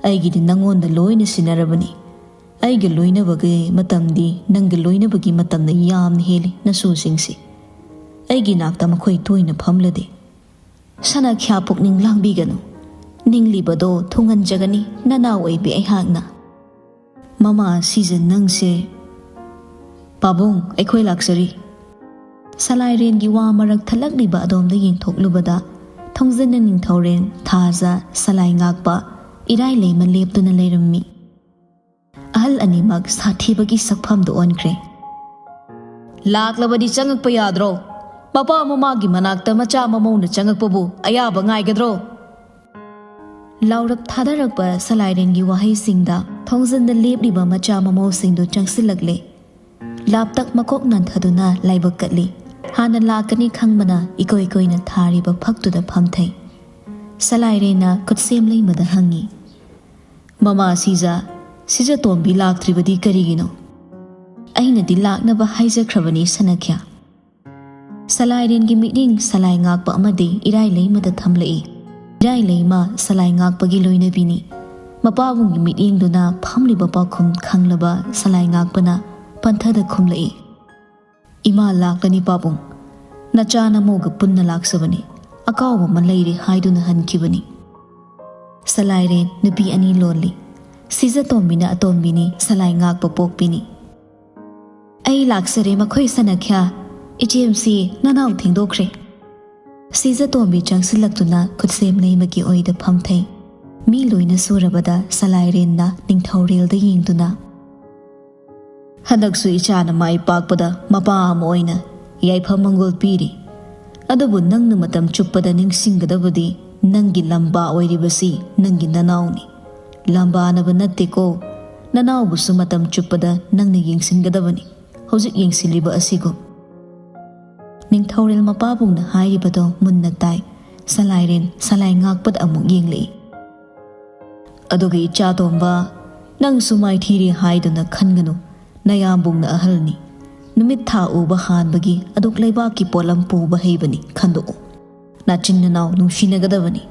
ꯑꯩꯒꯤꯗꯤ ꯅꯪꯉꯣꯟꯗ ꯂꯣꯏꯅ ꯁꯤꯟꯅꯔꯕꯅꯤ꯫ ꯑꯩꯒ ꯂꯣꯏꯅꯕꯒꯤ ꯃꯇꯝꯗꯤ ꯅꯪꯒ ꯂꯣꯏꯅꯕꯒꯤ ꯃꯇꯝꯅ ꯌꯥꯝꯅ ꯍꯦꯜꯂꯤ ꯅꯁꯨꯁꯤꯡꯁꯤ꯫ ꯑꯩꯒꯤ ꯅꯥꯛꯇ ꯃꯈꯣꯏ ꯇꯣꯏꯅ ꯐꯝꯂꯗꯦ꯫ ꯁꯅꯥꯈ꯭ꯌꯥ ꯄꯨꯛꯅꯤꯡ ꯂꯥꯡꯕꯤꯒꯅꯨ꯫ ꯅꯤꯡꯂꯤꯕꯗꯣ ꯊꯨꯡꯍꯟꯖꯒꯅꯤ ꯅꯅꯥꯎ ꯑꯣꯏꯕꯤ ꯑꯩꯍꯥꯛꯅ꯫" "ꯃꯃꯥ ꯁꯤꯖ ꯅꯪꯁꯦ꯫" "ꯄꯥꯕꯨꯡ, ꯑꯩꯈꯣꯏ ꯂꯥꯛꯆꯔꯤ꯫" ꯁꯂꯥꯏꯔꯦꯟꯒꯤ ꯋꯥ ꯃꯔꯛ ꯊꯠꯂꯛꯂꯤꯕ ꯑꯗꯣꯝꯗ ꯌꯦꯡꯊꯣꯛꯂꯨꯕꯗ ꯊꯣꯡꯖꯤꯟꯅ ꯅꯤꯡꯊꯧꯔꯦꯟ, ꯊꯥꯖ, ꯁꯂꯥꯏ ꯉꯥꯛꯄ, ꯏꯔꯥꯏ ꯂꯩꯃ ꯂꯦꯞꯇꯨꯅ ꯂꯩꯔꯝꯃꯤ꯫ ꯑꯍꯜ ꯑꯅꯤꯃꯛ ꯁꯥꯊꯤꯕꯒꯤ ꯁꯛꯐꯝꯗꯨ ꯑꯣꯟꯈ꯭ꯔꯦ꯫ "ꯂꯥꯛꯂꯕꯗꯤ ꯆꯪꯉꯛꯄ ꯌꯥꯗ꯭ꯔꯣ? ꯃꯄꯥ ꯃꯃꯥꯒꯤ ꯃꯅꯥꯛꯇ ꯃꯆꯥ ꯃꯃꯧꯅ ꯆꯪꯉꯛꯄꯕꯨ ꯑꯌꯥꯕ ꯉꯥꯏꯒꯗ꯭ꯔꯣ?" ꯂꯥꯎꯔꯛ ꯊꯥꯗꯔꯛꯄ ꯁꯂꯥꯏꯔꯦꯟꯒꯤ ꯋꯥꯍꯩꯁꯤꯡꯗ ꯊꯣꯡꯖꯤꯟꯗ ꯂꯦꯞꯂꯤꯕ ꯃꯆꯥ ꯃꯃꯧꯁꯤꯡꯗꯨ ꯆꯪꯁꯤꯜꯂꯛꯂꯦ꯫ ꯂꯥꯞꯇꯛ ꯃꯀꯣꯛ ꯅꯟꯊꯗꯨꯅ ꯂꯥꯏꯕꯛ ꯀꯠꯂꯤ꯫ ꯍꯥꯟꯅ ꯂꯥꯛꯀꯅꯤ ꯈꯪꯕꯅ ꯏꯀꯣꯏ ꯀꯣꯏꯅ ꯊꯥꯔꯤꯕ ꯐꯛꯇꯨꯗ ꯐꯝꯊꯩ꯫ ꯁꯂꯥꯏꯔꯦꯟꯅ ꯈꯨꯠꯁꯦꯝ ꯂꯩꯃꯗ ꯍꯪꯉꯤ, "ꯃꯃꯥ ꯁꯤꯖ, ꯁꯤꯖ ꯇꯣꯝꯕꯤ ꯂꯥꯛꯇ꯭ꯔꯤꯕꯗꯤ ꯀꯔꯤꯒꯤꯅꯣ?" "ꯑꯩꯅꯗꯤ ꯂꯥꯛꯅꯕ ꯍꯥꯏꯖꯈ꯭ꯔꯕꯅꯤ ꯁꯅꯥꯈ꯭ꯌꯥ꯫" ꯁꯂꯥꯏꯔꯦꯟꯒꯤ ꯃꯤꯠꯌꯦꯡ ꯁꯂꯥꯏ ꯉꯥꯛꯄ ꯑꯃꯗꯤ ꯏꯔꯥꯏ ꯂꯩꯃꯗ ꯊꯝꯂꯛꯏ꯫ ꯏꯔꯥꯏ ꯂꯩꯃ ꯁꯂꯥꯏ ꯉꯥꯛꯄꯒꯤ ꯂꯣꯏꯅꯕꯤꯅꯤ꯫ ꯃꯄꯥꯕꯨꯡꯒꯤ ꯃꯤꯠꯌꯦꯡꯗꯨꯅ ꯐꯝꯂꯤꯕ ꯄꯥꯎꯈꯨꯝ ꯈꯪꯂꯕ ꯁꯂꯥꯏ ꯉꯥꯛꯄꯅ ꯄꯟꯊꯗ ꯈꯨꯝꯂꯛꯏ, "ꯏꯃꯥ ꯂꯥꯛꯂꯅꯤ ꯄꯥꯕꯨꯡ꯫ ꯅꯆꯥ ꯅꯃꯧꯒ ꯄꯨꯟꯅ ꯂꯥꯛꯆꯕꯅꯤ꯫ ꯑꯀꯥꯎꯕ ꯑꯃ ꯂꯩꯔꯦ" ꯍꯥꯏꯗꯨꯅ ꯍꯟꯈꯤꯕꯅꯤ꯫ ꯁꯂꯥꯏꯔꯦꯟ ꯅꯨꯄꯤ ꯑꯅꯤ ꯂꯣꯜꯂꯤ꯫ ꯁꯤꯖ ꯇꯣꯝꯕꯤꯅ ꯑꯇꯣꯝꯕꯤꯅꯤ, ꯁꯂꯥꯏ ꯉꯥꯛꯄ ꯄꯣꯛꯄꯤꯅꯤ꯫ "ꯑꯩ ꯂꯥꯛꯆꯔꯦ ꯃꯈꯣꯏ ꯁꯅꯥꯈ꯭ꯌꯥ꯫ ꯏꯆꯦꯝꯁꯤ ꯅꯅꯥꯎ ꯊꯦꯡꯗꯣꯛꯈ꯭ꯔꯦ꯫" ꯁꯤꯖ ꯇꯣꯝꯕꯤ ꯆꯪꯁꯤꯜꯂꯛꯇꯨꯅ ꯈꯨꯠꯁꯦꯝ ꯂꯩꯃꯒꯤ ꯑꯣꯏꯗ ꯐꯝꯊꯩ꯫ ꯃꯤ ꯂꯣꯏꯅ ꯁꯨꯔꯕꯗ ꯁꯂꯥꯏꯔꯦꯟꯅ ꯅꯤꯡꯊꯧꯔꯦꯜꯗ ꯌꯦꯡꯗꯨꯅ, "ꯍꯟꯗꯛꯁꯨ ꯏꯆꯥꯅ ꯃꯥꯏ ꯄꯥꯛꯄꯗ ꯃꯄꯥ ꯑꯃ ꯑꯣꯏꯅ ꯌꯥꯏꯐ ꯃꯪꯒꯣꯜ ꯄꯤꯔꯤ꯫ ꯑꯗꯨꯕꯨ ꯅꯪꯅ ꯃꯇꯝ ꯆꯨꯞꯄꯗ ꯅꯤꯡꯁꯤꯡꯒꯗꯕꯗꯤ ꯅꯪꯒꯤ ꯂꯝꯕꯥ ꯑꯣꯏꯔꯤꯕꯁꯤ ꯅꯪꯒꯤ ꯅꯅꯥꯎꯅꯤ꯫ ꯂꯝꯕꯥꯅꯕ ꯅꯠꯇꯦꯀꯣ꯫ ꯅꯅꯥꯎꯕꯨꯁꯨ ꯃꯇꯝ ꯆꯨꯞꯄꯗ ꯅꯪꯅ ꯌꯦꯡꯁꯤꯟꯒꯗꯕꯅꯤ, ꯍꯧꯖꯤꯛ ꯌꯦꯡꯁꯤꯜꯂꯤꯕ ꯑꯁꯤꯒꯨꯝ꯫ ꯅꯤꯡꯊꯧꯔꯦꯜ ꯃꯄꯥꯕꯨꯡꯅ ꯍꯥꯏꯔꯤꯕꯗꯣ ꯃꯨꯟꯅ ꯇꯥꯏ꯫ ꯁꯂꯥꯏꯔꯦꯟ ꯁꯂꯥꯏ ꯉꯥꯛꯄꯗ ꯑꯃꯨꯛ ꯌꯦꯡꯂꯛꯏ꯫ ꯑꯗꯨꯒ ꯏꯆꯥ ꯇꯣꯝꯕ, ꯅꯪꯁꯨ ꯃꯥꯏꯊꯤꯔꯦ ꯍꯥꯏꯗꯨꯅ ꯈꯟꯒꯅꯨ꯫ ꯅꯌꯥꯝꯕꯨꯡꯅ ꯑꯍꯜꯅꯤ꯫ ꯅꯨꯃꯤꯠ ꯊꯥ ꯎꯕ ꯍꯥꯟꯕꯒꯤ ꯑꯗꯨꯛ ꯂꯩꯕꯥꯛꯀꯤ ꯄꯣꯠꯂꯝ ꯄꯨꯕ ꯍꯩꯕꯅꯤ, ꯈꯟꯗꯣꯛꯎ꯫ ꯅꯥꯆꯤꯟ ꯅꯅꯥꯎ ꯅꯨꯡꯁꯤꯅꯒꯗꯕꯅꯤ꯫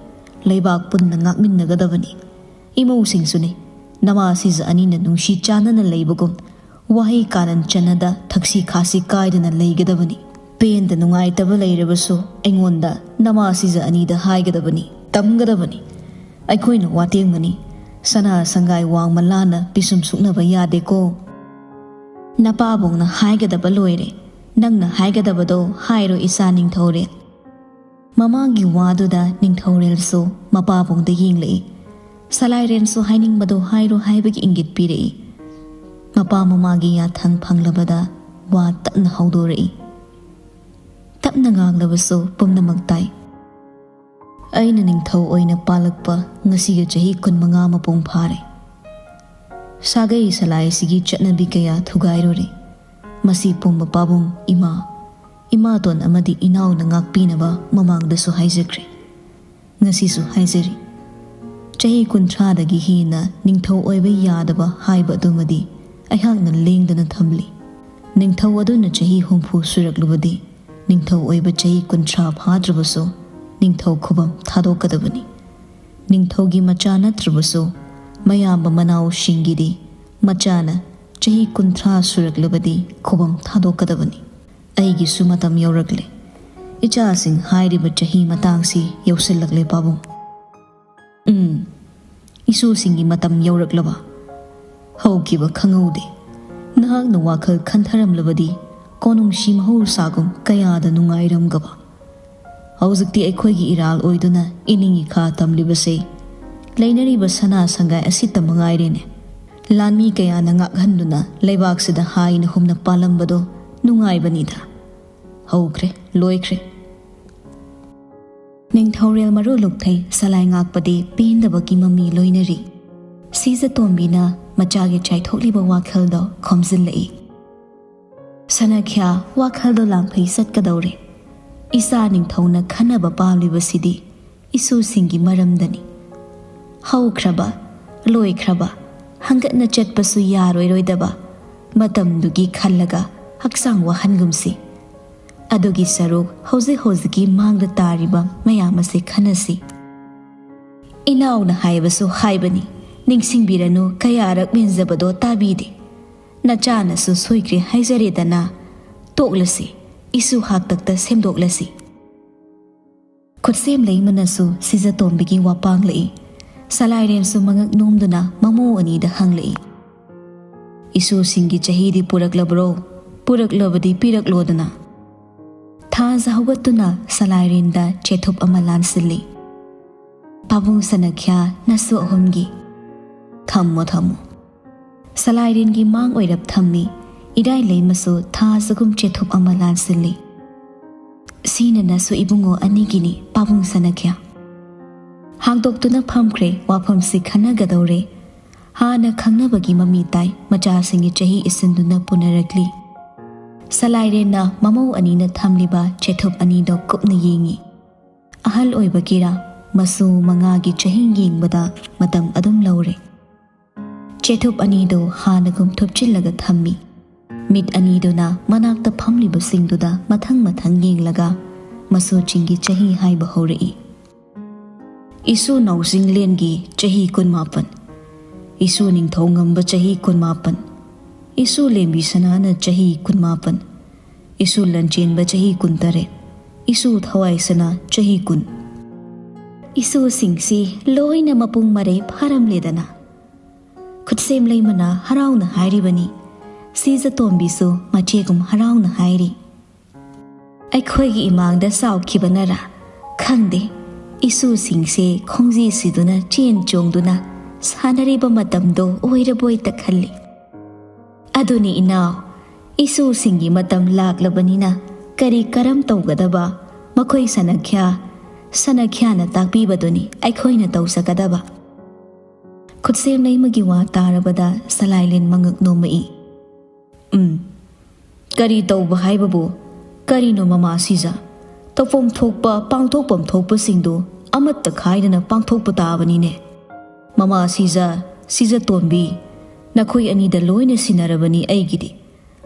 ꯂꯩꯕꯥꯛ ꯄꯨꯟꯅ ꯉꯥꯛꯃꯤꯟꯅꯒꯗꯕꯅꯤ꯫ ꯏꯃꯧꯁꯤꯡꯁꯨꯅꯤ꯫ ꯅꯃꯥ ꯁꯤꯖ ꯑꯅꯤꯅ ꯅꯨꯡꯁꯤ ꯆꯥꯟꯅꯅ ꯂꯩꯕꯒꯨꯝ ꯋꯥꯍꯩ ꯀꯥꯔꯟ ꯆꯟꯅꯗ ꯊꯛꯁꯤ ꯈꯥꯁꯤ ꯀꯥꯏꯗꯅ ꯂꯩꯒꯗꯕꯅꯤ꯫ ꯄꯦꯟꯗ ꯅꯨꯡꯉꯥꯏꯇꯕ ꯂꯩꯔꯕꯁꯨ ꯑꯩꯉꯣꯟꯗ ꯅꯃꯥ ꯁꯤꯖ ꯑꯅꯤꯗ ꯍꯥꯏꯒꯗꯕꯅꯤ, ꯇꯝꯒꯗꯕꯅꯤ꯫ ꯑꯩꯈꯣꯏꯅ ꯋꯥꯇꯦꯡꯕꯅꯤ꯫ ꯁꯅꯥ ꯁꯪꯒꯥꯏ ꯋꯥꯡꯃ ꯂꯥꯟꯅ ꯄꯤꯁꯨꯝ ꯁꯨꯛꯅꯕ ꯌꯥꯗꯦꯀꯣ꯫ ꯅꯄꯥꯕꯨꯡꯅ ꯍꯥꯏꯒꯗꯕ ꯂꯣꯏꯔꯦ꯫ ꯅꯪꯅ ꯍꯥꯏꯒꯗꯕꯗꯣ ꯍꯥꯏꯔꯣ ꯏꯆꯥ ꯅꯤꯡꯊꯧꯔꯦꯜ꯫ ꯃꯃꯥꯒꯤ ꯋꯥꯗꯨꯗ ꯅꯤꯡꯊꯧꯔꯦꯜꯁꯨ ꯃꯄꯥꯕꯨꯡꯗ ꯌꯦꯡꯂꯛꯏ꯫ ꯁꯂꯥꯏꯔꯦꯟꯁꯨ ꯍꯥꯏꯅꯤꯡꯕꯗꯣ ꯍꯥꯏꯔꯣ ꯍꯥꯏꯕꯒꯤ ꯏꯪꯒꯤꯠ ꯄꯤꯔꯛꯏ꯫ ꯃꯄꯥ ꯃꯃꯥꯒꯤ ꯌꯥꯊꯪ ꯐꯪꯂꯕꯗ ꯋꯥ ꯇꯞꯅ ꯍꯧꯗꯣꯔꯛꯏ꯫ ꯇꯞꯅ ꯉꯥꯡꯂꯕꯁꯨ ꯄꯨꯝꯅꯃꯛ ꯇꯥꯏ꯫ ꯑꯩꯅ ꯅꯤꯡꯊꯧ ꯑꯣꯏꯅ ꯄꯥꯜꯂꯛꯄ ꯉꯁꯤꯒ ꯆꯍꯤ ꯀꯨꯟꯃꯉꯥ ꯃꯄꯨꯡ ꯐꯥꯔꯦ꯫ ꯁꯥꯒꯩ ꯁꯂꯥꯏꯁꯤꯒꯤ ꯆꯠꯅꯕꯤ ꯀꯌꯥ ꯊꯨꯒꯥꯏꯔꯨꯔꯦ꯫ ꯃꯁꯤ ꯄꯨꯝꯕ ꯄꯥꯕꯨꯡ, ꯏꯃꯥ, ꯏꯃꯥꯇꯣꯟ ꯑꯃꯗꯤ ꯏꯅꯥꯎꯅ ꯉꯥꯛꯄꯤꯅꯕ ꯃꯃꯥꯡꯗꯁꯨ ꯍꯥꯏꯖꯈ꯭ꯔꯦ꯫ ꯉꯁꯤꯁꯨ ꯍꯥꯏꯖꯔꯤ, ꯆꯍꯤ ꯀꯨꯟꯊ꯭ꯔꯥꯗꯒꯤ ꯍꯦꯟꯅ ꯅꯤꯡꯊꯧ ꯑꯣꯏꯕ ꯌꯥꯗꯕ ꯍꯥꯏꯕ ꯑꯗꯨꯃꯗꯤ ꯑꯩꯍꯥꯛꯅ ꯂꯦꯡꯗꯅ ꯊꯝꯂꯤ꯫ ꯅꯤꯡꯊꯧ ꯑꯗꯨꯅ ꯆꯍꯤ ꯍꯨꯝꯐꯨ ꯁꯨꯔꯛꯂꯕꯗꯤ ꯅꯤꯡꯊꯧ ꯑꯣꯏꯕ ꯆꯍꯤ ꯀꯨꯟꯊ꯭ꯔꯥ ꯐꯥꯗ꯭ꯔꯕꯁꯨ ꯅꯤꯡꯊꯧ ꯈꯨꯕꯝ ꯊꯥꯗꯣꯛꯀꯗꯕꯅꯤ꯫ ꯅꯤꯡꯊꯧꯒꯤ ꯃꯆꯥ ꯅꯠꯇ꯭ꯔꯕꯁꯨ ꯃꯌꯥꯝꯕ ꯃꯅꯥꯎꯁꯤꯡꯒꯤꯗꯤ ꯃꯆꯥꯅ ꯆꯍꯤ ꯀꯨꯟꯊ꯭ꯔꯥ ꯁꯨꯔꯛꯂꯕꯗꯤ ꯈꯨꯕꯝ ꯊꯥꯗꯣꯛꯀꯗꯕꯅꯤ꯫ ꯑꯩꯒꯤꯁꯨ ꯃꯇꯝ ꯌꯧꯔꯛꯂꯦ꯫ ꯏꯆꯥꯁꯤꯡ ꯍꯥꯏꯔꯤꯕ ꯆꯍꯤ ꯃꯇꯥꯡꯁꯤ ꯌꯧꯁꯤꯜꯂꯛꯂꯦ ꯄꯥꯕꯨꯡ꯫ ꯎꯝ, ꯏꯁꯨꯁꯤꯡꯒꯤ ꯃꯇꯝ ꯌꯧꯔꯛꯂꯕ? ꯍꯧꯈꯤꯕ ꯈꯪꯍꯧꯗꯦ꯫ ꯅꯍꯥꯛꯅ ꯋꯥꯈꯜ ꯈꯟꯊꯔꯝꯂꯕꯗꯤ ꯀꯣꯅꯨꯡꯁꯤ ꯃꯍꯧꯁꯥꯒꯨꯝ ꯀꯌꯥꯗ ꯅꯨꯡꯉꯥꯏꯔꯝꯒꯕ꯫ ꯍꯧꯖꯤꯛꯇꯤ ꯑꯩꯈꯣꯏꯒꯤ ꯏꯔꯥꯜ ꯑꯣꯏꯗꯨꯅ ꯏꯅꯤꯡ ꯏꯈꯥ ꯇꯝꯂꯤꯕꯁꯦ ꯂꯩꯅꯔꯤꯕ ꯁꯅꯥ ꯁꯪꯒꯥꯏ ꯑꯁꯤꯇ ꯃꯉꯥꯏꯔꯦꯅꯦ꯫ ꯂꯥꯟꯃꯤ ꯀꯌꯥꯅ ꯉꯥꯛꯍꯟꯗꯨꯅ ꯂꯩꯕꯥꯛꯁꯤꯗ ꯍꯥꯏꯅ ꯍꯨꯝꯅ ꯄꯥꯜꯂꯝꯕꯗꯣ ꯅꯨꯡꯉꯥꯏꯕꯅꯤꯗ꯫ ꯍꯧꯈ꯭ꯔꯦ, ꯂꯣꯏꯈ꯭ꯔꯦ꯫ ꯅꯤꯡꯊꯧꯔꯦꯜ ꯃꯔꯨ ꯂꯨꯛꯊꯩ ꯁꯂꯥꯏ ꯉꯥꯛꯄꯗꯤ ꯄꯦꯟꯗꯕꯒꯤ ꯃꯃꯤ ꯂꯣꯏꯅꯔꯤ꯫ ꯁꯤꯖꯇꯣꯝꯕꯤꯅ ꯃꯆꯥꯒꯤ ꯆꯥꯏꯊꯣꯛꯂꯤꯕ ꯋꯥꯈꯜꯗꯣ ꯈꯣꯝꯖꯤꯜꯂꯛꯏ꯫ "ꯁꯅꯥꯈ꯭ꯌꯥ, ꯋꯥꯈꯜꯗꯣ ꯂꯥꯡꯐꯩ ꯆꯠꯀꯗꯧꯔꯦ꯫ ꯏꯆꯥ ꯅꯤꯡꯊꯧꯅ ꯈꯟꯅꯕ ꯄꯥꯝꯂꯤꯕꯁꯤꯗꯤ ꯏꯁꯨꯁꯤꯡꯒꯤ ꯃꯔꯝꯗꯅꯤ꯫ ꯍꯧꯈ꯭ꯔꯕ, ꯂꯣꯏꯈ꯭ꯔꯕ, ꯍꯪꯒꯠꯅ ꯆꯠꯄꯁꯨ ꯌꯥꯔꯣꯏꯔꯣꯏꯗꯕ ꯃꯇꯝꯗꯨꯒꯤ ꯈꯜꯂꯒ ꯍꯛꯆꯥꯡ ꯋꯥꯍꯟꯒꯨꯝꯁꯤ꯫ ꯑꯗꯨꯒꯤ ꯁꯔꯨꯛ ꯍꯧꯖꯤꯛ ꯍꯧꯖꯤꯛꯀꯤ ꯃꯥꯡꯗ ꯇꯥꯔꯤꯕ ꯃꯌꯥꯝ ꯑꯁꯤ ꯈꯟꯅꯁꯤ꯫" "ꯏꯅꯥꯎꯅ ꯍꯥꯏꯕꯁꯨ ꯍꯥꯏꯕꯅꯤ, ꯅꯤꯡꯁꯤꯡꯕꯤꯔꯅꯨ, ꯀꯌꯥꯔꯛ ꯃꯦꯟꯖꯕꯗꯣ ꯇꯥꯕꯤꯗꯦ꯫ ꯅꯆꯥꯅꯁꯨ ꯁꯣꯏꯈ꯭ꯔꯦ ꯍꯥꯏꯖꯔꯦꯗꯅ꯫ ꯇꯣꯛꯂꯁꯤ, ꯏꯁꯨ ꯍꯥꯛꯇꯛꯇ ꯁꯦꯝꯗꯣꯛꯂꯁꯤ꯫" ꯈꯨꯠꯁꯦꯝ ꯂꯩꯃꯅꯁꯨ ꯁꯤꯖꯇꯣꯝꯕꯤꯒꯤ ꯋꯥ ꯄꯥꯡꯂꯛꯏ꯫ ꯁꯂꯥꯏꯔꯦꯟꯁꯨ ꯃꯉꯛ ꯅꯣꯝꯗꯨꯅ ꯃꯃꯧ ꯑꯅꯤꯗ ꯍꯪꯂꯛꯏ, "ꯏꯁꯨꯁꯤꯡꯒꯤ ꯆꯍꯤꯗꯤ ꯄꯨꯔꯛꯂꯕ꯭ꯔꯣ? ꯄꯨꯔꯛꯂꯕꯗꯤ ꯄꯤꯔꯛꯂꯣꯗꯅ꯫" ꯊꯥꯖ ꯍꯧꯒꯠꯇꯨꯅ ꯁꯂꯥꯏꯔꯦꯟꯗ ꯆꯦꯊꯨꯞ ꯑꯃ ꯂꯥꯟꯁꯤꯜꯂꯤ꯫ "ꯄꯥꯕꯨꯡ ꯁꯅꯈ꯭ꯌꯥ, ꯅꯁꯨ ꯑꯍꯨꯝꯒꯤ꯫ ꯊꯝꯃꯣ, ꯊꯝꯃꯣ꯫" ꯁꯂꯥꯏꯔꯦꯟꯒꯤ ꯃꯥꯡ ꯑꯣꯏꯔꯞ ꯊꯝꯃꯤ꯫ ꯏꯔꯥꯏ ꯂꯩꯃꯁꯨ ꯊꯥ ꯆꯒꯨꯝ ꯆꯦꯊꯨꯞ ꯑꯃ ꯂꯥꯟꯁꯤꯜꯂꯤ꯫ "ꯁꯤꯅ ꯅꯁꯨ ꯏꯕꯨꯡꯉꯣ ꯑꯅꯤꯒꯤꯅꯤ, ꯄꯥꯕꯨꯡ ꯁꯅꯈ꯭ꯌꯥ꯫" ꯍꯥꯡꯗꯣꯛꯇꯨꯅ ꯐꯝꯈ꯭ꯔꯦ꯫ ꯋꯥꯐꯝꯁꯤ ꯈꯟꯅꯒꯗꯧꯔꯦ꯫ ꯍꯥꯟꯅ ꯈꯪꯅꯕꯒꯤ ꯃꯃꯤ ꯇꯥꯏ꯫ ꯃꯆꯥꯁꯤꯡꯒꯤ ꯆꯍꯤ ꯏꯁꯤꯟꯗꯨꯅ ꯄꯨꯅꯔꯛꯂꯤ꯫ ꯁꯂꯥꯏꯔꯦꯟꯅ ꯃꯃꯧ ꯑꯅꯤꯅ ꯊꯝꯂꯤꯕ ꯆꯦꯊꯨꯞ ꯑꯅꯤꯗꯣ ꯀꯨꯞꯅ ꯌꯦꯡꯉꯤ꯫ ꯑꯍꯜ ꯑꯣꯏꯕꯒꯤꯔꯥ, ꯃꯁꯨ ꯃꯉꯥꯒꯤ ꯆꯍꯤ ꯌꯦꯡꯕꯗ ꯃꯇꯝ ꯑꯗꯨꯝ ꯂꯧꯔꯦ꯫ ꯆꯦꯊꯨꯞ ꯑꯅꯤꯗꯨ ꯍꯥꯟꯅꯒꯨꯝ ꯊꯨꯞꯆꯤꯜꯂꯒ ꯊꯝꯃꯤ꯫ ꯃꯤꯠ ꯑꯅꯤꯗꯨꯅ ꯃꯅꯥꯛꯇ ꯐꯝꯂꯤꯕꯁꯤꯡꯗꯨꯗ ꯃꯊꯪ ꯃꯊꯪ ꯌꯦꯡꯂꯒ ꯃꯁꯨꯁꯤꯡꯒꯤ ꯆꯍꯤ ꯍꯥꯏꯕ ꯍꯧꯔꯛꯏ꯫ "ꯏꯁꯨ ꯅꯥꯎꯖꯤꯡꯂꯦꯟꯒꯤ ꯆꯍꯤ ꯀꯨꯟꯃꯥꯄꯟ, ꯏꯁꯨ ꯅꯤꯡꯊꯧꯉꯝꯕ ꯆꯍꯤ ꯀꯨꯟꯃꯥꯄꯟ, ꯏꯁꯨ ꯂꯦꯝꯕꯤ ꯁꯅꯥꯅ ꯆꯍꯤ ꯀꯨꯟꯃꯥꯄꯟ, ꯏꯁꯨ ꯂꯟꯆꯦꯟꯕ ꯆꯍꯤ ꯀꯨꯟꯇꯔꯦꯠ, ꯏꯁꯨ ꯊꯋꯥꯏꯁꯅꯥ ꯆꯍꯤ ꯀꯨꯟ꯫" "ꯏꯁꯨꯁꯤꯡꯁꯤ ꯂꯣꯏꯅ ꯃꯄꯨꯡ ꯃꯔꯩ ꯐꯥꯔꯝꯂꯦꯗꯅ꯫" ꯈꯨꯠꯁꯦꯝ ꯂꯩꯃꯅ ꯍꯔꯥꯎꯅ ꯍꯥꯏꯔꯤꯕꯅꯤ꯫ ꯁꯤꯖꯇꯣꯝꯕꯤꯁꯨ ꯃꯆꯦꯒꯨꯝ ꯍꯔꯥꯎꯅ ꯍꯥꯏꯔꯤ꯫ "ꯑꯩꯈꯣꯏꯒꯤ ꯏꯃꯥꯡꯗ ꯆꯥꯎꯈꯤꯕꯅꯔꯥ ꯈꯪꯗꯦ, ꯏꯁꯨꯁꯤꯡꯁꯦ ꯈꯣꯡꯖꯤ ꯁꯤꯗꯨꯅ ꯆꯦꯟ ꯆꯣꯡꯗꯨꯅ ꯁꯥꯟꯅꯔꯤꯕ ꯃꯇꯝꯗꯣ ꯑꯣꯏꯔꯕꯣꯏꯇ ꯈꯜꯂꯤ꯫ ꯑꯗꯨꯅꯤ ꯏꯅꯥꯎ, ꯏꯁꯨꯁꯤꯡꯒꯤ ꯃꯇꯝ ꯂꯥꯛꯂꯕꯅꯤꯅ ꯀꯔꯤ ꯀꯔꯝ ꯇꯧꯒꯗꯕ? ꯃꯈꯣꯏ ꯁꯅꯈ꯭ꯌꯥ, ꯁꯅꯈ꯭ꯌꯥꯅ ꯇꯥꯛꯄꯤꯕꯗꯨꯅꯤ ꯑꯩꯈꯣꯏꯅ ꯇꯧꯖꯒꯗꯕ꯫ ꯈꯨꯠꯁꯦꯝ ꯂꯩꯃꯒꯤ ꯋꯥ ꯇꯥꯔꯕꯗ ꯁꯂꯥꯏꯂꯦꯟ ꯃꯉꯛ ꯅꯣꯝꯃꯛꯏ꯫ "ꯎꯝ, ꯀꯔꯤ ꯇꯧꯕ ꯍꯥꯏꯕꯕꯨ? ꯀꯔꯤꯅꯣ ꯃꯃꯥ ꯁꯤꯖ? ꯇꯧꯐꯝ ꯊꯣꯛꯄ, ꯄꯥꯡꯊꯣꯛꯐꯝ ꯊꯣꯛꯄꯁꯤꯡꯗꯨ ꯑꯃꯠꯇ ꯈꯥꯏꯗꯅ ꯄꯥꯡꯊꯣꯛꯄ ꯇꯥꯕꯅꯤꯅꯦ꯫ ꯃꯃꯥ ꯁꯤꯖ, ꯁꯤꯖ ꯇꯣꯝꯕꯤ, ꯅꯈꯣꯏ ꯑꯅꯤꯗ ꯂꯣꯏꯅ ꯁꯤꯟꯅꯔꯕꯅꯤ ꯑꯩꯒꯤꯗꯤ꯫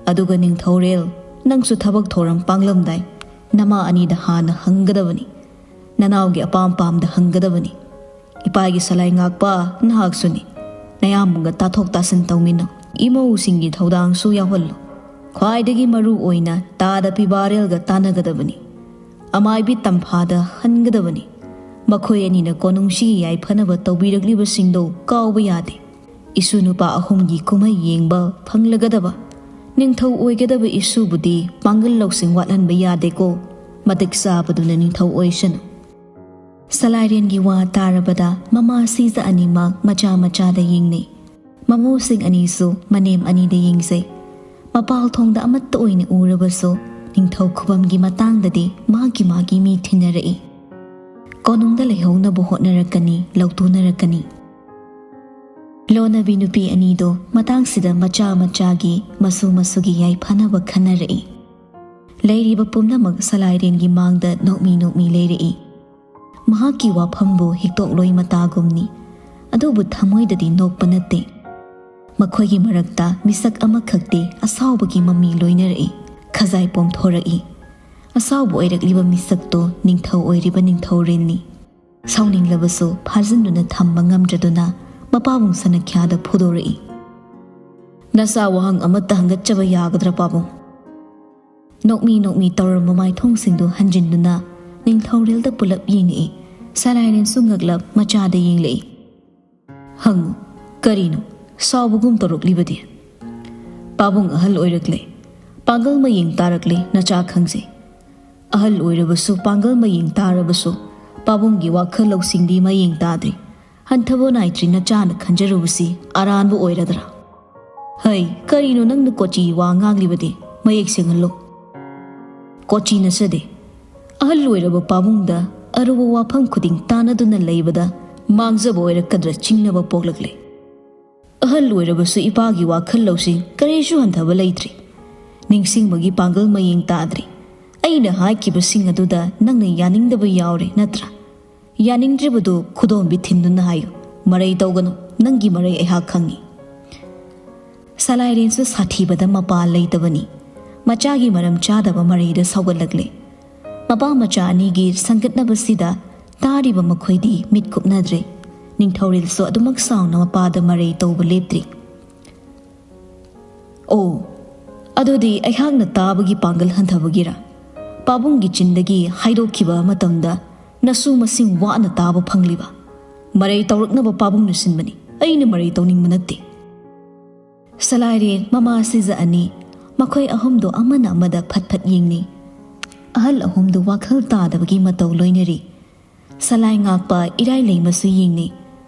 ꯑꯗꯨꯒ ꯅꯤꯡꯊꯧꯔꯦꯜ, ꯅꯪꯁꯨ ꯊꯕꯛ ꯊꯧꯔꯝ ꯄꯥꯡꯂꯝꯗꯥꯏ ꯅꯃꯥ ꯑꯅꯤꯗ ꯍꯥꯟꯅ ꯍꯪꯒꯗꯕꯅꯤ꯫ ꯅꯅꯥꯎꯒꯤ ꯑꯄꯥꯝ ꯄꯥꯝꯗ ꯍꯪꯒꯗꯕꯅꯤ꯫ ꯏꯄꯥꯒꯤ ꯁꯂꯥꯏ ꯉꯥꯛꯄ ꯅꯍꯥꯛꯁꯨꯅꯤ꯫ ꯅꯌꯥꯝꯕꯒ ꯇꯥꯊꯣꯛ ꯇꯥꯁꯤꯟ ꯇꯧꯃꯤꯟꯅꯧ꯫ ꯏꯃꯧꯁꯤꯡꯒꯤ ꯊꯧꯗꯥꯡꯁꯨ ꯌꯥꯎꯍꯜꯂꯨ꯫ ꯈ꯭ꯋꯥꯏꯗꯒꯤ ꯃꯔꯨ ꯑꯣꯏꯅ ꯇꯥꯗ ꯄꯤꯕꯥꯔꯦꯜꯒ ꯇꯥꯟꯅꯒꯗꯕꯅꯤ꯫ ꯑꯃꯥꯏꯕꯤ ꯇꯝꯐꯥꯗ ꯍꯟꯒꯗꯕꯅꯤ꯫ ꯃꯈꯣꯏ ꯑꯅꯤꯅ ꯀꯣꯅꯨꯡꯁꯤꯒꯤ ꯌꯥꯏꯐꯅꯕ ꯇꯧꯕꯤꯔꯛꯂꯤꯕꯁꯤꯡꯗꯣ ꯀꯥꯎꯕ ꯌꯥꯗꯦ꯫ ꯏꯁꯨ ꯅꯨꯄꯥ ꯑꯍꯨꯝꯒꯤ ꯀꯨꯝꯍꯩ ꯌꯦꯡꯕ ꯐꯪꯂꯒꯗꯕ ꯅꯤꯡꯊꯧ ꯑꯣꯏꯒꯗꯕ ꯏꯁꯨꯕꯨꯗꯤ ꯄꯥꯡꯒꯜ ꯂꯧꯁꯤꯡ ꯋꯥꯠꯍꯟꯕ ꯌꯥꯗꯦꯀꯣ꯫ ꯃꯇꯤꯛ ꯆꯥꯕꯗꯨꯅ ꯅꯤꯡꯊꯧ ꯑꯣꯏꯁꯅꯨ꯫" ꯁꯂꯥꯏꯔꯦꯟꯒꯤ ꯋꯥ ꯇꯥꯔꯕꯗ ꯃꯃꯥ ꯁꯤꯖ ꯑꯅꯤꯃꯛ ꯃꯆꯥ ꯃꯆꯥꯗ ꯌꯦꯡꯅꯩ꯫ ꯃꯃꯧꯁꯤꯡ ꯑꯅꯤꯁꯨ ꯃꯅꯦꯝ ꯑꯅꯤꯗ ꯌꯦꯡꯖꯩ꯫ ꯃꯄꯥꯜ ꯊꯣꯡꯗ ꯑꯃꯠꯇ ꯑꯣꯏꯅ ꯎꯔꯕꯁꯨ ꯅꯤꯡꯊꯧ ꯈꯨꯕꯝꯒꯤ ꯃꯇꯥꯡꯗꯗꯤ ꯃꯥꯒꯤ ꯃꯥꯒꯤ ꯃꯤ ꯊꯤꯟꯅꯔꯛꯏ꯫ ꯀꯣꯅꯨꯡꯗ ꯂꯩꯍꯧꯅꯕ ꯍꯣꯠꯅꯔꯛꯀꯅꯤ, ꯂꯧꯇꯨꯅꯔꯛꯀꯅꯤ꯫ ꯂꯣꯟꯅꯕꯤ ꯅꯨꯄꯤ ꯑꯅꯤꯗꯣ ꯃꯇꯥꯡꯁꯤꯗ ꯃꯆꯥ ꯃꯆꯥꯒꯤ, ꯃꯁꯨ ꯃꯁꯨꯒꯤ ꯌꯥꯏꯐꯅꯕ ꯈꯟꯅꯔꯛꯏ꯫ ꯂꯩꯔꯤꯕ ꯄꯨꯝꯅꯃꯛ ꯁꯂꯥꯏꯔꯦꯟꯒꯤ ꯃꯥꯡꯗ ꯅꯣꯛꯃꯤ ꯅꯣꯛꯃꯤ ꯂꯩꯔꯛꯏ꯫ ꯃꯍꯥꯛꯀꯤ ꯋꯥꯐꯝꯕꯨ ꯍꯤꯛꯇꯣꯛꯂꯣꯏ ꯃꯇꯥꯒꯨꯝꯅꯤ, ꯑꯗꯨꯕꯨ ꯊꯃꯣꯏꯗꯗꯤ ꯅꯣꯛꯄ ꯅꯠꯇꯦ꯫ ꯃꯈꯣꯏꯒꯤ ꯃꯔꯛꯇ ꯃꯤꯁꯛ ꯑꯃꯈꯛꯇꯤ ꯑꯁꯥꯎꯕꯒꯤ ꯃꯃꯤ ꯂꯣꯏꯅꯔꯛꯏ꯫ ꯈꯖꯥꯏ ꯄꯣꯝꯊꯣꯔꯛꯏ꯫ ꯑꯁꯥꯎꯕ ꯑꯣꯏꯔꯛꯂꯤꯕ ꯃꯤꯁꯛꯇꯣ ꯅꯤꯡꯊꯧ ꯑꯣꯏꯔꯤꯕ ꯅꯤꯡꯊꯧꯔꯦꯜꯅꯤ꯫ ꯁꯥꯎꯅꯤꯡꯂꯕꯁꯨ ꯐꯥꯖꯤꯟꯗꯨꯅ ꯊꯝꯕ ꯉꯝꯗ꯭ꯔꯗꯨꯅ ꯃꯄꯥꯕꯨꯡ ꯁꯅꯈ꯭ꯌꯥꯗ ꯐꯨꯗꯣꯔꯛꯏ꯫ "ꯅꯆꯥ ꯋꯥꯍꯪ ꯑꯃꯠꯇ ꯍꯪꯒꯠꯆꯕ ꯌꯥꯒꯗ꯭ꯔꯥ ꯄꯥꯕꯨꯡ?" ꯅꯣꯛꯃꯤ ꯅꯣꯛꯃꯤ ꯇꯧꯔꯝꯕ ꯃꯥꯏꯊꯣꯡꯁꯤꯡꯗꯨ ꯍꯟꯖꯤꯟꯗꯨꯅ ꯅꯤꯡꯊꯧꯔꯦꯜꯗ ꯄꯨꯂꯞ ꯌꯦꯡꯉꯛꯏ꯫ ꯁꯂꯥꯏꯔꯦꯟꯁꯨ ꯉꯛꯂꯞ ꯃꯆꯥꯗ ꯌꯦꯡꯂꯛꯏ꯫ "ꯍꯪꯉꯨ, ꯀꯔꯤꯅꯣ ꯁꯥꯎꯕꯒꯨꯝ ꯇꯧꯔꯛꯂꯤꯕꯗꯤ?" "ꯄꯥꯕꯨꯡ ꯑꯍꯜ ꯑꯣꯏꯔꯛꯂꯦ꯫ ꯄꯥꯡꯒꯜ ꯃꯌꯦꯡ ꯇꯥꯔꯛꯂꯦ ꯅꯆꯥ ꯈꯪꯖꯩ꯫ ꯑꯍꯜ ꯑꯣꯏꯔꯕꯁꯨ, ꯄꯥꯡꯒꯜ ꯃꯌꯦꯡ ꯇꯥꯔꯕꯁꯨ, ꯄꯥꯕꯨꯡꯒꯤ ꯋꯥꯈꯜ ꯂꯧꯁꯤꯡꯗꯤ ꯃꯌꯦꯡ ꯇꯥꯗ꯭ꯔꯤ꯫ ꯍꯟꯊꯕ ꯅꯥꯏꯗ꯭ꯔꯤ ꯅꯆꯥꯅ ꯈꯟꯖꯔꯨꯕꯁꯤ ꯑꯔꯥꯟꯕ ꯑꯣꯏꯔꯗ꯭ꯔꯥ?" "ꯍꯩ, ꯀꯔꯤꯅꯣ ꯅꯪꯅ ꯀꯣꯆꯤ ꯋꯥ ꯉꯥꯡꯂꯤꯕꯗꯤ? ꯃꯌꯦꯛ ꯁꯦꯡꯍꯜꯂꯨ꯫" "ꯀꯣꯆꯤ ꯅꯠꯆꯗꯦ꯫ ꯑꯍꯜ ꯑꯣꯏꯔꯕ ꯄꯥꯕꯨꯡꯗ ꯑꯔꯨꯕ ꯋꯥꯐꯝ ꯈꯨꯗꯤꯡ ꯇꯥꯟꯅꯗꯨꯅ ꯂꯩꯕꯗ ꯃꯥꯡꯖꯕ ꯑꯣꯏꯔꯛꯀꯗ꯭ꯔꯥ ꯆꯤꯡꯅꯕ ꯄꯣꯛꯂꯛꯂꯦ꯫ ꯑꯍꯜ ꯑꯣꯏꯔꯕꯁꯨ ꯏꯄꯥꯒꯤ ꯋꯥꯈꯜ ꯂꯧꯁꯤꯡ ꯀꯔꯤꯁꯨ ꯍꯟꯊꯕ ꯂꯩꯇ꯭ꯔꯤ꯫ ꯅꯤꯡꯁꯤꯡꯕꯒꯤ ꯄꯥꯡꯒꯜ ꯃꯌꯦꯡ ꯇꯥꯗ꯭ꯔꯤ꯫ ꯑꯩꯅ ꯍꯥꯏꯈꯤꯕꯁꯤꯡ ꯑꯗꯨꯗ ꯅꯪꯅ ꯌꯥꯅꯤꯡꯗꯕ ꯌꯥꯎꯔꯦ ꯅꯠꯇ꯭ꯔꯥ? ꯌꯥꯅꯤꯡꯗ꯭ꯔꯤꯕꯗꯨ ꯈꯨꯗꯣꯝꯕꯤ ꯊꯤꯟꯗꯨꯅ ꯍꯥꯏꯌꯨ꯫ ꯃꯔꯩ ꯇꯧꯒꯅꯨ꯫ ꯅꯪꯒꯤ ꯃꯔꯩ ꯑꯩꯍꯥꯛ ꯈꯪꯏ꯫ ꯁꯂꯥꯏꯔꯦꯟꯁꯨ ꯁꯥꯊꯤꯕꯗ ꯃꯄꯥ ꯂꯩꯇꯕꯅꯤ꯫ ꯃꯆꯥꯒꯤ ꯃꯔꯝ ꯆꯥꯗꯕ ꯃꯔꯩꯗ ꯁꯧꯒꯠꯂꯛꯂꯦ꯫ ꯃꯄꯥ ꯃꯆꯥ ꯑꯅꯤꯒꯤ ꯁꯪꯒꯠꯅꯕꯁꯤꯗ ꯇꯥꯔꯤꯕ ꯃꯈꯣꯏꯗꯤ ꯃꯤꯠ ꯀꯨꯞꯅꯗ꯭ꯔꯦ꯫ ꯅꯤꯡꯊꯧꯔꯦꯜꯁꯨ ꯑꯗꯨꯃꯛ ꯁꯥꯎꯅ ꯃꯄꯥꯗ ꯃꯔꯩ ꯇꯧꯕ ꯂꯦꯞꯇ꯭ꯔꯤ꯫ "ꯑꯣ, ꯑꯗꯨꯗꯤ ꯑꯩꯍꯥꯛꯅ ꯇꯥꯕꯒꯤ ꯄꯥꯡꯒꯜ ꯍꯟꯊꯕꯒꯤꯔ? ꯄꯥꯕꯨꯡꯒꯤ ꯆꯤꯟꯗꯒꯤ ꯍꯥꯏꯗꯣꯛꯈꯤꯕ ꯃꯇꯝꯗ ꯅꯁꯨ ꯃꯁꯤꯡ ꯋꯥꯅ ꯇꯥꯕ ꯐꯪꯂꯤꯕ? ꯃꯔꯩ ꯇꯧꯔꯛꯅꯕ ꯄꯥꯕꯨꯡꯅ ꯁꯤꯟꯕꯅꯤ, ꯑꯩꯅ ꯃꯔꯩ ꯇꯧꯅꯤꯡꯕ ꯅꯠꯇꯦ꯫" ꯁꯂꯥꯏꯔꯦꯟ, ꯃꯃꯥ ꯁꯤꯖ ꯑꯅꯤ, ꯃꯈꯣꯏ ꯑꯍꯨꯝꯗꯨ ꯑꯃꯅ ꯑꯃꯗ ꯐꯠ ꯐꯠ ꯌꯦꯡꯅꯩ꯫ ꯑꯍꯜ ꯑꯍꯨꯝꯗꯨ ꯋꯥꯈꯜ ꯇꯥꯗꯕꯒꯤ ꯃꯇꯧ ꯂꯣꯏꯅꯔꯤ꯫ ꯁꯂꯥꯏ ꯉꯥꯛꯄ ꯏꯔꯥꯏ ꯂꯩꯃꯁꯨ ꯌꯦꯡꯅꯩ,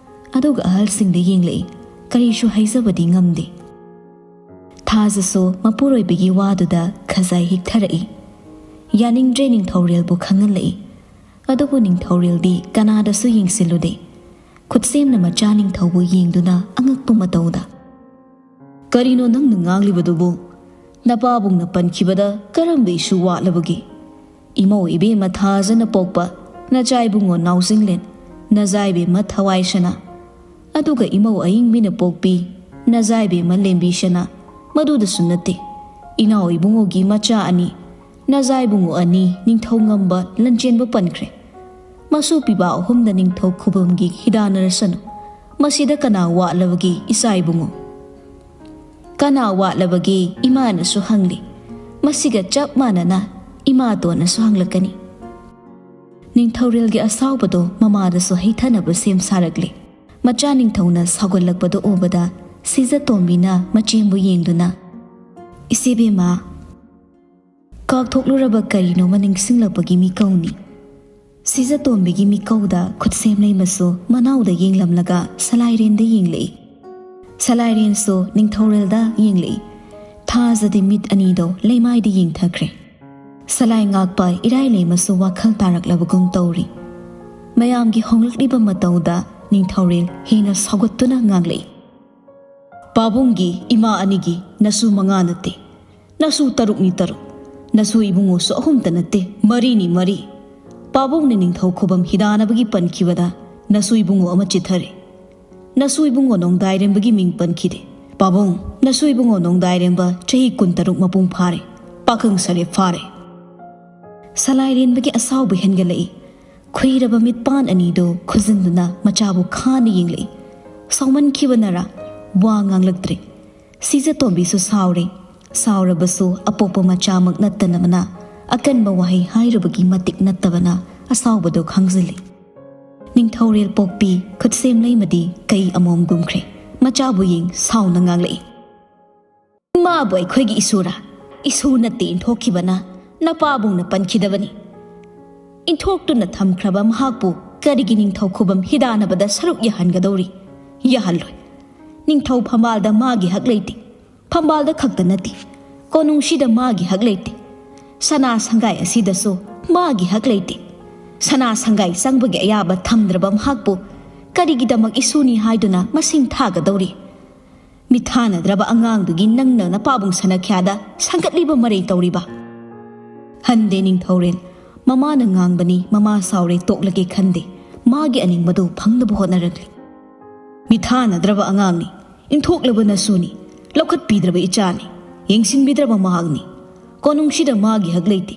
ꯑꯗꯨꯒ ꯑꯍꯜꯁꯤꯡꯗ ꯌꯦꯡꯂꯛꯏ꯫ ꯀꯔꯤꯁꯨ ꯍꯥꯏꯖꯕꯗꯤ ꯉꯝꯗꯦ꯫ ꯊꯥꯖꯁꯨ ꯃꯄꯨꯔꯣꯏꯕꯒꯤ ꯋꯥꯗꯨꯗ ꯈꯖꯥꯏ ꯍꯤꯛꯊꯔꯛꯏ꯫ ꯌꯥꯅꯤꯡꯗ꯭ꯔꯦ ꯅꯤꯡꯊꯧꯔꯦꯜꯕꯨ ꯈꯪꯍꯜꯂꯛꯏ꯫ ꯑꯗꯨꯕꯨ ꯅꯤꯡꯊꯧꯔꯦꯜꯗꯤ ꯀꯅꯥꯗꯁꯨ ꯌꯦꯡꯁꯤꯜꯂꯨꯗꯦ꯫ ꯈꯨꯠꯁꯦꯝꯅ ꯃꯆꯥ ꯅꯤꯡꯊꯧꯕꯨ ꯌꯦꯡꯗꯨꯅ ꯑꯉꯛꯄ ꯃꯇꯧꯗ, "ꯀꯔꯤꯅꯣ ꯅꯪꯅ ꯉꯥꯡꯂꯤꯕꯗꯨꯕꯨ? ꯅꯄꯥꯕꯨꯡꯅ ꯄꯟꯈꯤꯕꯗ ꯀꯔꯝꯕ ꯏꯁꯨ ꯋꯥꯠꯂꯕꯒꯦ? ꯏꯃꯧ ꯏꯕꯦꯝꯃ ꯊꯥꯖꯅ ꯄꯣꯛꯄ ꯅꯆꯥ ꯏꯕꯨꯡꯉꯣ ꯅꯥꯎꯖꯤꯡꯂꯦꯟ, ꯅꯖꯥ ꯏꯕꯦꯝꯃ ꯊꯋꯥꯏꯁꯅꯥ, ꯑꯗꯨꯒ ꯏꯃꯧ ꯑꯏꯪꯕꯤꯅ ꯄꯣꯛꯄꯤ ꯅꯖꯥ ꯏꯕꯦꯝꯃ ꯂꯦꯝꯕꯤꯁꯅꯥ, ꯃꯗꯨꯗꯁꯨ ꯅꯠꯇꯦ, ꯏꯅꯥꯎ ꯏꯕꯨꯡꯉꯣꯒꯤ ꯃꯆꯥ ꯑꯅꯤ, ꯅꯖꯥ ꯏꯕꯨꯡꯉꯣ ꯑꯅꯤ ꯅꯤꯡꯊꯧ ꯉꯝꯕ ꯂꯟꯆꯦꯟꯕ ꯄꯟꯈ꯭ꯔꯦ꯫ ꯃꯁꯨ ꯄꯤꯕ ꯑꯍꯨꯝꯗ ꯅꯤꯡꯊꯧ ꯈꯨꯕꯝꯒꯤ ꯍꯤꯗꯥꯟꯅꯔꯁꯅꯨ꯫ ꯃꯁꯤꯗ ꯀꯅꯥ ꯋꯥꯠꯂꯕꯒꯦ ꯏꯆꯥ ꯏꯕꯨꯡꯉꯣ?" ꯀꯅꯥ ꯋꯥꯠꯂꯕꯒꯦ ꯏꯃꯥꯅꯁꯨ ꯍꯪꯂꯤ꯫ ꯃꯁꯤꯒ ꯆꯞ ꯃꯥꯟꯅꯅ ꯏꯃꯥꯇꯣꯟꯅꯁꯨ ꯍꯪꯂꯛꯀꯅꯤ꯫ ꯅꯤꯡꯊꯧꯔꯦꯜꯒꯤ ꯑꯁꯥꯎꯕꯗꯣ ꯃꯃꯥꯗꯁꯨ ꯍꯩꯊꯅꯕ ꯁꯦꯝ ꯁꯥꯔꯛꯂꯤ꯫ ꯃꯆꯥ ꯅꯤꯡꯊꯧꯅ ꯁꯥꯎꯒꯠꯂꯛꯄꯗꯨ ꯎꯕꯗ ꯁꯤꯖꯇꯣꯝꯕꯤꯅ ꯃꯆꯦꯝꯕꯨ ꯌꯦꯡꯗꯨꯅ, "ꯏꯆꯦꯕꯦꯝꯃ, ꯀꯥꯎꯊꯣꯛꯂꯨꯔꯕ ꯀꯔꯤꯅꯣꯃ ꯅꯤꯡꯁꯤꯡꯂꯛꯄꯒꯤ ꯃꯤꯀꯧꯅꯤ꯫" ꯁꯤꯖꯇꯣꯝꯕꯤꯒꯤ ꯃꯤꯀꯧꯗ ꯈꯨꯠꯁꯦꯝ ꯂꯩꯃꯁꯨ ꯃꯅꯥꯎꯗ ꯌꯦꯡꯂꯝꯂꯒ ꯁꯂꯥꯏꯔꯦꯟꯗ ꯌꯦꯡꯂꯛꯏ꯫ ꯁꯂꯥꯏꯔꯦꯟꯁꯨ ꯅꯤꯡꯊꯧꯔꯦꯜꯗ ꯌꯦꯡꯂꯛꯏ꯫ ꯊꯥꯖꯗꯤ ꯃꯤꯠ ꯑꯅꯤꯗꯣ ꯂꯩꯃꯥꯏꯗ ꯌꯦꯡꯊꯈ꯭ꯔꯦ꯫ ꯁꯂꯥꯏ ꯉꯥꯛꯄ ꯏꯔꯥꯏ ꯂꯩꯃꯁꯨ ꯋꯥꯈꯜ ꯇꯥꯔꯛꯂꯕꯒꯨꯝ ꯇꯧꯔꯤ꯫ ꯃꯌꯥꯝꯒꯤ ꯍꯣꯡꯂꯛꯂꯤꯕ ꯃꯇꯧꯗ ꯅꯤꯡꯊꯧꯔꯦꯜ ꯍꯦꯟꯅ ꯁꯥꯎꯒꯠꯇꯨꯅ ꯉꯥꯡꯂꯛꯏ, "ꯄꯥꯕꯨꯡꯒꯤ ꯏꯃꯥ ꯑꯅꯤꯒꯤ ꯅꯁꯨ ꯃꯉꯥ ꯅꯠꯇꯦ, ꯅꯁꯨ ꯇꯔꯨꯛꯅꯤ ꯇꯔꯨꯛ꯫ ꯅꯁꯨ ꯏꯕꯨꯡꯉꯣꯁꯨ ꯑꯍꯨꯝꯇ ꯅꯠꯇꯦ, ꯃꯔꯤꯅꯤ ꯃꯔꯤ꯫ ꯄꯥꯕꯨꯡꯅ ꯅꯤꯡꯊꯧ ꯈꯨꯕꯝ ꯍꯤꯗꯥꯅꯕꯒꯤ ꯄꯟꯈꯤꯕꯗ ꯅꯁꯨ ꯏꯕꯨꯡꯉꯣ ꯑꯃ ꯆꯤꯠꯊꯔꯦ꯫ ꯅꯁꯨ ꯏꯕꯨꯡꯉꯣ ꯅꯣꯡꯗꯥꯏꯔꯦꯝꯕꯒꯤ ꯃꯤꯡ ꯄꯟꯈꯤꯗꯦ꯫ ꯄꯥꯕꯨꯡ, ꯅꯁꯨ ꯏꯕꯨꯡꯉꯣ ꯅꯣꯡꯗꯥꯏꯔꯦꯝꯕ ꯆꯍꯤ ꯀꯨꯟꯇꯔꯨꯛ ꯃꯄꯨꯡ ꯐꯥꯔꯦ, ꯄꯥꯈꯪ ꯁꯔꯦ ꯐꯥꯔꯦ꯫" ꯁꯂꯥꯏꯔꯦꯟꯕꯒꯤ ꯑꯁꯥꯎꯕ ꯍꯦꯟꯒꯠꯂꯛꯏ꯫ ꯈꯨꯏꯔꯕ ꯃꯤꯠꯄꯥꯟ ꯑꯅꯤꯗꯨ ꯈꯨꯖꯤꯟꯗꯨꯅ ꯃꯆꯥꯕꯨ ꯈꯥꯅ ꯌꯦꯡꯂꯛꯏ꯫ ꯁꯥꯎꯃꯟꯈꯤꯕꯅꯔ ꯋꯥ ꯉꯥꯡꯂꯛꯇ꯭ꯔꯦ꯫ ꯁꯤꯖꯇꯣꯝꯕꯤꯁꯨ ꯁꯥꯎꯔꯦ꯫ ꯁꯥꯎꯔꯕꯁꯨ ꯑꯄꯣꯛꯄ ꯃꯆꯥꯃꯛ ꯅꯠꯇꯅꯕꯅ ꯑꯀꯟꯕ ꯋꯥꯍꯩ ꯍꯥꯏꯔꯨꯕꯒꯤ ꯃꯇꯤꯛ ꯅꯠꯇꯕꯅ ꯑꯁꯥꯎꯕꯗꯨ ꯈꯪꯖꯤꯜꯂꯤ꯫ ꯅꯤꯡꯊꯧꯔꯦꯜ ꯄꯣꯛꯄꯤ ꯈꯨꯠꯁꯦꯝ ꯂꯩꯃꯗꯤ ꯀꯩ ꯑꯃꯣꯝꯒꯨꯝꯈ꯭ꯔꯦ꯫ ꯃꯆꯥꯕꯨ ꯌꯦꯡ ꯁꯥꯎꯅ ꯉꯥꯡꯂꯛꯏ, "ꯃꯥꯕꯨ ꯑꯩꯈꯣꯏꯒꯤ ꯏꯁꯨꯔꯥ? ꯏꯁꯨ ꯅꯠꯇꯦ ꯏꯟꯊꯣꯛꯈꯤꯕꯅ, ꯅꯄꯥꯕꯨꯡꯅ ꯄꯟꯈꯤꯗꯕꯅꯤ꯫ ꯏꯟꯊꯣꯛꯇꯨꯅ ꯊꯝꯈ꯭ꯔꯕ ꯃꯍꯥꯛꯄꯨ ꯀꯔꯤꯒꯤ ꯅꯤꯡꯊꯧ ꯈꯨꯕꯝ ꯍꯤꯗꯥꯅꯕꯗ ꯁꯔꯨꯛ ꯌꯥꯍꯟꯒꯗꯧꯔꯤ? ꯌꯥꯍꯜꯂꯣꯏ꯫ ꯅꯤꯡꯊꯧ ꯐꯝꯕꯥꯜꯗ ꯃꯥꯒꯤ ꯍꯛ ꯂꯩꯇꯦ꯫ ꯐꯝꯕꯥꯜꯗ ꯈꯛꯇ ꯅꯠꯇꯦ, ꯀꯣꯅꯨꯡꯁꯤꯗ ꯃꯥꯒꯤ ꯍꯛ ꯂꯩꯇꯦ꯫ ꯁꯅꯥ ꯁꯪꯒꯥꯏ ꯑꯁꯤꯗꯁꯨ ꯃꯥꯒꯤ ꯍꯛ ꯂꯩꯇꯦ꯫ ꯁꯅꯥ ꯁꯪꯒꯥꯏ ꯆꯪꯕꯒꯤ ꯑꯌꯥꯕ ꯊꯝꯗ꯭ꯔꯕ ꯃꯍꯥꯛꯄꯨ ꯀꯔꯤꯒꯤꯗꯃꯛ ꯏꯁꯨꯅꯤ ꯍꯥꯏꯗꯨꯅ ꯃꯁꯤꯡ ꯊꯥꯒꯗꯧꯔꯤ? ꯃꯤꯊꯥꯅꯗ꯭ꯔꯕ ꯑꯉꯥꯡꯗꯨꯒꯤ ꯅꯪꯅ ꯅꯄꯥꯕꯨꯡ ꯁꯅꯈ꯭ꯌꯥꯗ ꯁꯪꯒꯠꯂꯤꯕ ꯃꯔꯩ ꯇꯧꯔꯤꯕ?" ꯍꯟꯗꯦ ꯅꯤꯡꯊꯧꯔꯦꯜ꯫ ꯃꯃꯥꯅ ꯉꯥꯡꯕꯅꯤ, ꯃꯃꯥ ꯁꯥꯎꯔꯦ ꯇꯣꯛꯂꯒꯦ ꯈꯟꯗꯦ꯫ ꯃꯥꯒꯤ ꯑꯅꯤꯡꯕꯗꯨ ꯐꯪꯅꯕ ꯍꯣꯠꯅꯔꯛꯂꯤ꯫ "ꯃꯤꯊꯥꯅꯗ꯭ꯔꯕ ꯑꯉꯥꯡꯅꯤ, ꯏꯟꯊꯣꯛꯂꯕ ꯅꯁꯨꯅꯤ, ꯂꯧꯈꯠꯄꯤꯗ꯭ꯔꯕ ꯏꯆꯥꯅꯤ, ꯌꯦꯡꯁꯤꯟꯕꯤꯗ꯭ꯔꯕ ꯃꯍꯥꯛꯅꯤ꯫ ꯀꯣꯅꯨꯡꯁꯤꯗ ꯃꯥꯒꯤ ꯍꯛ ꯂꯩꯇꯦ,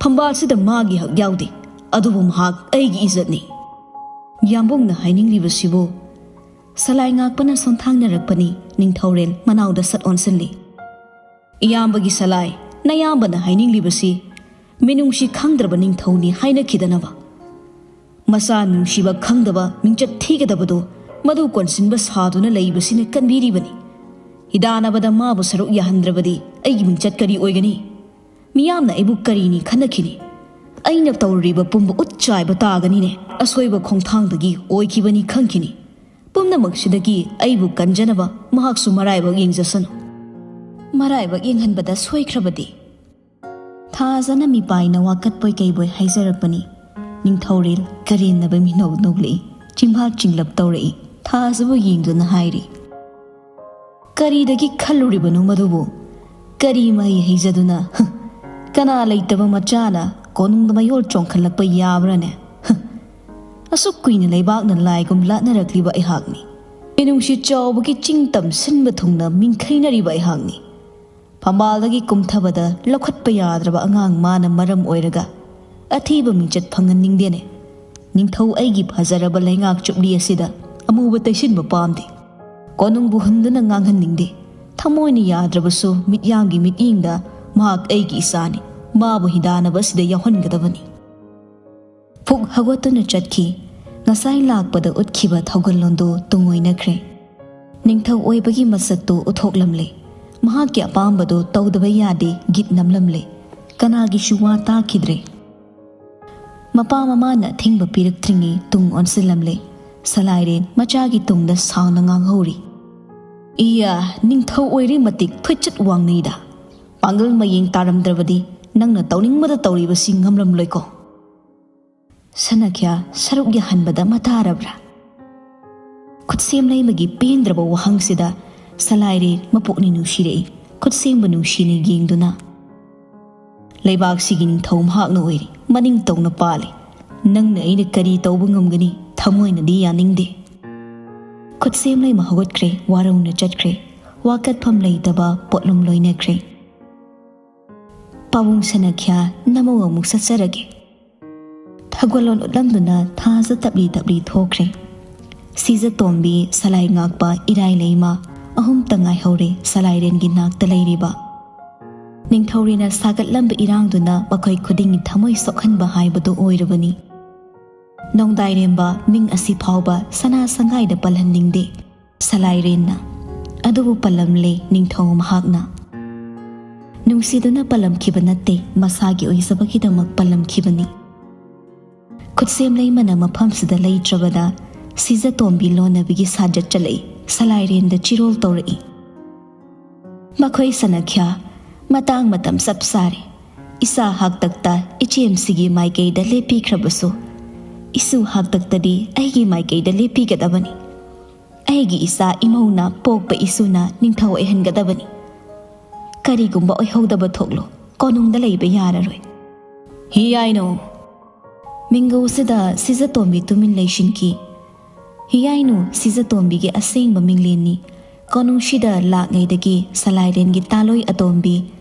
ꯐꯝꯕꯥꯜꯁꯤꯗ ꯃꯥꯒꯤ ꯍꯛ ꯌꯥꯎꯗꯦ, ꯑꯗꯨꯕꯨ ꯃꯍꯥꯛ ꯑꯩꯒꯤ ꯏꯖꯠꯅꯤ꯫" ꯌꯥꯝꯕꯨꯡꯅ ꯍꯥꯏꯅꯤꯡꯂꯤꯕꯁꯤꯕꯨ ꯁꯂꯥꯏ ꯉꯥꯛꯄꯅ ꯁꯣꯟꯊꯥꯡꯅꯔꯛꯄꯅꯤ꯫ ꯅꯤꯡꯊꯧꯔꯦꯜ ꯃꯅꯥꯎꯗ ꯁꯠ ꯑꯣꯟꯁꯤꯜꯂꯤ꯫ "ꯏꯌꯥꯝꯕꯒꯤ ꯁꯂꯥꯏ, ꯅꯌꯥꯝꯕꯅ ꯍꯥꯏꯅꯤꯡꯂꯤꯕꯁꯤ ꯃꯤꯅꯨꯡꯁꯤ ꯈꯪꯗ꯭ꯔꯕ ꯅꯤꯡꯊꯧꯅꯤ ꯍꯥꯏꯅꯈꯤꯗꯅꯕ꯫ ꯃꯆꯥ ꯅꯨꯡꯁꯤꯕ ꯈꯪꯗꯕ ꯃꯤꯡꯆꯠ ꯊꯤꯒꯗꯕꯗꯨ ꯃꯗꯨ ꯀꯣꯟꯁꯤꯟꯕ ꯁꯥꯗꯨꯅ ꯂꯩꯕꯁꯤꯅ ꯀꯟꯕꯤꯔꯤꯕꯅꯤ꯫ ꯍꯤꯗꯥꯅꯕꯗ ꯃꯥꯕꯨ ꯁꯔꯨꯛ ꯌꯥꯍꯟꯗ꯭ꯔꯕꯗꯤ ꯑꯩꯒꯤ ꯃꯤꯡꯆꯠ ꯀꯔꯤ ꯑꯣꯏꯒꯅꯤ? ꯃꯤꯌꯥꯝꯅ ꯑꯩꯕꯨ ꯀꯔꯤꯅꯤ ꯈꯟꯅꯈꯤꯅꯤ? ꯑꯩꯅ ꯇꯧꯔꯨꯔꯤꯕ ꯄꯨꯝꯕ ꯎꯠ ꯆꯥꯏꯕ ꯇꯥꯒꯅꯤꯅꯦ꯫ ꯑꯁꯣꯏꯕ ꯈꯣꯡꯊꯥꯡꯗꯒꯤ ꯑꯣꯏꯈꯤꯕꯅꯤ ꯈꯪꯈꯤꯅꯤ꯫ ꯄꯨꯝꯅꯃꯛꯁꯤꯗꯒꯤ ꯑꯩꯕꯨ ꯀꯟꯖꯅꯕ ꯃꯍꯥꯛꯁꯨ ꯃꯔꯥꯏꯕꯛ ꯌꯦꯡꯖꯁꯅꯨ꯫ ꯃꯔꯥꯏꯕꯛ ꯌꯦꯡꯍꯟꯕꯗ ꯁꯣꯏꯈ꯭ꯔꯕꯗꯤ?" ꯊꯥꯖꯅ ꯃꯤꯄꯥꯏꯅ ꯋꯥꯀꯠꯄꯣꯏ ꯀꯩꯕꯣꯏ ꯍꯥꯏꯖꯔꯛꯄꯅꯤ꯫ ꯅꯤꯡꯊꯧꯔꯦꯜ ꯀꯔꯦꯝꯅꯕ ꯃꯤꯅꯧ ꯅꯣꯛꯂꯛꯏ꯫ ꯆꯤꯟꯕꯥꯛ ꯆꯤꯡꯂꯞ ꯇꯧꯔꯛꯏ꯫ ꯊꯥꯖꯕꯨ ꯌꯦꯡꯗꯨꯅ ꯍꯥꯏꯔꯤ, "ꯀꯔꯤꯗꯒꯤ ꯈꯜꯂꯨꯔꯤꯕꯅꯣ ꯃꯗꯨꯕꯨ? ꯀꯔꯤ ꯃꯍꯩ ꯍꯩꯖꯗꯨꯅ? ꯍ, ꯀꯅꯥ ꯂꯩꯇꯕ ꯃꯆꯥꯅ ꯀꯣꯅꯨꯡꯗ ꯃꯌꯣꯜ ꯆꯣꯡꯈꯠꯂꯛꯄ ꯌꯥꯕ꯭ꯔꯥꯅꯦ? ꯍ, ꯑꯁꯨꯛ ꯀꯨꯏꯅ ꯂꯩꯕꯥꯛꯅ ꯂꯥꯏꯒꯨꯝ ꯂꯥꯠꯅꯔꯛꯂꯤꯕ ꯑꯩꯍꯥꯛꯅꯤ꯫ ꯃꯤꯅꯨꯡꯁꯤ ꯆꯥꯎꯕꯒꯤ ꯆꯤꯡ ꯇꯝ ꯁꯤꯟꯕ ꯊꯨꯡꯅ ꯃꯤꯡꯈꯩꯅꯔꯤꯕ ꯑꯩꯍꯥꯛꯅꯤ꯫ ꯐꯝꯕꯥꯜꯗꯒꯤ ꯀꯨꯝꯊꯕꯗ ꯂꯧꯈꯠꯄ ꯌꯥꯗ꯭ꯔꯕ ꯑꯉꯥꯡ ꯃꯥꯅ ꯃꯔꯝ ꯑꯣꯏꯔꯒ ꯑꯊꯤꯕ ꯃꯤꯡꯆꯠ ꯐꯪꯍꯟꯅꯤꯡꯗꯦꯅꯦ꯫ ꯅꯤꯡꯊꯧ ꯑꯩꯒꯤ ꯐꯖꯔꯕ ꯂꯩꯉꯥꯛ ꯆꯨꯞꯂꯤ ꯑꯁꯤꯗ ꯑꯃꯨꯕ ꯇꯩꯁꯤꯟꯕ ꯄꯥꯝꯗꯦ꯫ ꯀꯣꯅꯨꯡꯕꯨ ꯍꯨꯟꯗꯨꯅ ꯉꯥꯡꯍꯟꯅꯤꯡꯗꯦ꯫ ꯊꯃꯣꯏꯅ ꯌꯥꯗ꯭ꯔꯕꯁꯨ ꯃꯤꯠꯌꯥꯝꯒꯤ ꯃꯤꯠꯌꯦꯡꯗ ꯃꯍꯥꯛ ꯑꯩꯒꯤ ꯏꯆꯥꯅꯤ꯫ ꯃꯥꯕꯨ ꯍꯤꯗꯥꯟꯅꯕ ꯑꯁꯤꯗ ꯌꯥꯎꯍꯟꯒꯗꯕꯅꯤ"꯫ ꯐꯨꯛ ꯍꯧꯒꯠꯇꯨꯅ ꯆꯠꯈꯤ꯫ ꯉꯁꯥꯏ ꯂꯥꯛꯄꯗ ꯎꯠꯈꯤꯕ ꯊꯧꯒꯜꯂꯣꯟꯗꯨ ꯇꯨꯡ ꯑꯣꯏꯅꯈ꯭ꯔꯦ꯫ ꯅꯤꯡꯊꯧ ꯑꯣꯏꯕꯒꯤ ꯃꯁꯛꯇꯨ ꯎꯠꯊꯣꯛꯂꯝꯂꯦ꯫ ꯃꯍꯥꯛꯀꯤ ꯑꯄꯥꯝꯕꯗꯨ ꯇꯧꯗꯕ ꯌꯥꯗꯦ ꯒꯤꯠ ꯅꯝꯂꯝꯂꯦ꯫ ꯀꯅꯥꯒꯤꯁꯨ ꯋꯥ ꯇꯥꯈꯤꯗ꯭ꯔꯦ꯫ ꯃꯄꯥ ꯃꯃꯥꯅ ꯑꯊꯤꯡꯕ ꯄꯤꯔꯛꯇ꯭ꯔꯤꯉꯩ ꯇꯨꯡ ꯑꯣꯟꯁꯤꯜꯂꯝꯂꯦ꯫ ꯁꯂꯥꯏꯔꯦꯟ ꯃꯆꯥꯒꯤ ꯇꯨꯡꯗ ꯁꯥꯎꯅ ꯉꯥꯡꯍꯧꯔꯤ, "ꯏꯌꯥ, ꯅꯤꯡꯊꯧ ꯑꯣꯏꯔꯤ ꯃꯇꯤꯛ ꯐꯨꯠꯆꯠ ꯋꯥꯡꯅꯩꯗ꯫ ꯄꯥꯡꯒꯜ ꯃꯌꯦꯡ ꯇꯥꯔꯝꯗ꯭ꯔꯕꯗꯤ ꯅꯪꯅ ꯇꯧꯅꯤꯡꯕꯗ ꯇꯧꯔꯤꯕꯁꯤ ꯉꯝꯂꯝꯂꯣꯏꯀꯣ"꯫ ꯁꯅꯥꯈ꯭ꯌꯥ ꯁꯔꯨꯛ ꯌꯥꯍꯟꯕꯗ ꯃꯇꯥꯔꯕ꯭ꯔꯥ? ꯈꯨꯠꯁꯦꯝ ꯂꯩꯃꯒꯤ ꯄꯦꯟꯗ꯭ꯔꯕ ꯋꯥꯍꯪꯁꯤꯗ ꯁꯂꯥꯏꯔꯦꯟ ꯃꯄꯨꯛꯅꯤꯡ ꯅꯨꯡꯁꯤꯔꯛꯏ꯫ ꯈꯨꯠꯁꯦꯝꯕ ꯅꯨꯡꯁꯤꯅ ꯌꯦꯡꯗꯨꯅ, "ꯂꯩꯕꯥꯛꯁꯤꯒꯤ ꯅꯤꯡꯊꯧ ꯃꯍꯥꯛꯅ ꯑꯣꯏꯔꯤ, ꯃꯅꯤꯡ ꯇꯧꯅ ꯄꯥꯜꯂꯤ꯫ ꯅꯪꯅ ꯑꯩꯅ ꯀꯔꯤ ꯇꯧꯕ ꯉꯝꯒꯅꯤ? ꯊꯃꯣꯏꯅꯗꯤ ꯌꯥꯅꯤꯡꯗꯦ"꯫ ꯈꯨꯠꯁꯦꯝ ꯂꯩꯃ ꯍꯧꯒꯠꯈ꯭ꯔꯦ, ꯋꯥꯔꯧꯅ ꯆꯠꯈ꯭ꯔꯦ꯫ ꯋꯥꯀꯠꯐꯝ ꯂꯩꯇꯕ ꯄꯣꯠꯂꯨꯝ ꯂꯣꯏꯅꯈ꯭ꯔꯦ꯫ ꯄꯥꯕꯨꯡ ꯁꯅꯥꯈ꯭ꯌꯥ, ꯅꯃꯧ ꯑꯃꯨꯛ ꯆꯠꯆꯔꯒꯦ꯫ ꯊꯧꯒꯜꯂꯣꯟ ꯎꯠꯂꯝꯗꯨꯅ ꯊꯥꯖ ꯇꯞꯂꯤ ꯇꯞꯂꯤ ꯊꯣꯛꯈ꯭ꯔꯦ꯫ ꯁꯤꯖ ꯇꯣꯝꯕꯤ, ꯁꯂꯥꯏ ꯉꯥꯛꯄ, ꯏꯔꯥꯏ ꯂꯩꯃ ꯑꯍꯨꯝꯇ ꯉꯥꯏꯍꯧꯔꯦ ꯁꯂꯥꯏꯔꯦꯟꯒꯤ ꯅꯥꯛꯇ ꯂꯩꯔꯤꯕ꯫ ꯅꯤꯡꯊꯧꯔꯦꯅ ꯁꯥꯒꯠꯂꯝꯕ ꯏꯔꯥꯡꯗꯨꯅ ꯃꯈꯣꯏ ꯈꯨꯗꯤꯡꯒꯤ ꯊꯃꯣꯏ ꯁꯣꯛꯍꯟꯕ ꯍꯥꯏꯕꯗꯨ ꯑꯣꯏꯔꯕꯅꯤ꯫ ꯅꯣꯡꯗꯥꯏꯔꯦꯝꯕ ꯃꯤꯡ ꯑꯁꯤ ꯐꯥꯎꯕ ꯁꯅꯥ ꯁꯪꯒꯥꯏꯗ ꯄꯜꯍꯟꯅꯤꯡꯗꯦ ꯁꯂꯥꯏꯔꯦꯟꯅ꯫ ꯑꯗꯨꯕꯨ ꯄꯜꯂꯝꯂꯦ ꯅꯤꯡꯊꯧ ꯃꯍꯥꯛꯅ꯫ ꯅꯨꯡꯁꯤꯗꯨꯅ ꯄꯜꯂꯝꯈꯤꯕ ꯅꯠꯇꯦ, ꯃꯁꯥꯒꯤ ꯑꯣꯏꯖꯕꯒꯤꯗꯃꯛ ꯄꯜꯂꯝꯈꯤꯕꯅꯤ꯫ ꯈꯨꯠꯁꯦꯝ ꯂꯩꯃꯅ ꯃꯐꯝꯁꯤꯗ ꯂꯩꯇ꯭ꯔꯕꯗ ꯁꯤꯖꯇꯣꯝꯕꯤ ꯂꯣꯟꯅꯕꯤꯒꯤ ꯁꯥꯖꯠ ꯆꯠꯂꯛꯏ꯫ ꯁꯂꯥꯏꯔꯦꯟꯗ ꯆꯤꯔꯣꯜ ꯇꯧꯔꯛꯏ꯫ ꯃꯈꯣꯏ ꯁꯅꯥꯈ꯭ꯌꯥ, ꯃꯇꯥꯡ ꯃꯇꯝ ꯆꯞ ꯆꯥꯔꯦ꯫ ꯏꯆꯥ ꯍꯥꯛꯇꯛꯇ ꯏꯆꯦꯝꯁꯤꯒꯤ ꯃꯥꯏꯀꯩꯗ ꯂꯦꯞꯄꯤꯈ꯭ꯔꯕꯁꯨ, ꯏꯁꯨ ꯍꯥꯛꯇꯛꯇꯗꯤ ꯑꯩꯒꯤ ꯃꯥꯏꯀꯩꯗ ꯂꯦꯞꯄꯤꯒꯗꯕꯅꯤ꯫ ꯑꯩꯒꯤ ꯏꯆꯥ ꯏꯃꯧꯅ ꯄꯣꯛꯄ ꯏꯁꯨꯅ ꯅꯤꯡꯊꯧ ꯑꯣꯏꯍꯟꯒꯗꯕꯅꯤ꯫ ꯀꯔꯤꯒꯨꯝꯕ ꯑꯣꯏꯍꯧꯗꯕ ꯊꯣꯛꯂꯣ, ꯀꯣꯅꯨꯡꯗ ꯂꯩꯕ ꯌꯥꯔꯔꯣꯏ꯫ ꯍꯤꯌꯥꯏꯅꯨ! ꯃꯤꯡꯒꯧꯁꯤꯗ ꯁꯤꯖꯇꯣꯝꯕꯤ ꯇꯨꯃꯤꯟ ꯂꯩꯁꯤꯟꯈꯤ꯫ ꯍꯤꯌꯥꯏꯅꯨ ꯁꯤꯖꯇꯣꯝꯕꯤꯒꯤ ꯑꯁꯦꯡꯕ ꯃꯤꯡꯂꯦꯟꯅꯤ꯫ ꯀꯣꯅꯨꯡꯁꯤꯗ ꯂꯥꯛꯉꯩꯗꯒꯤ ꯁꯂꯥꯏꯔꯦꯟꯒꯤ ꯇꯥꯂꯣꯏ ꯑꯇꯣꯝꯕꯤ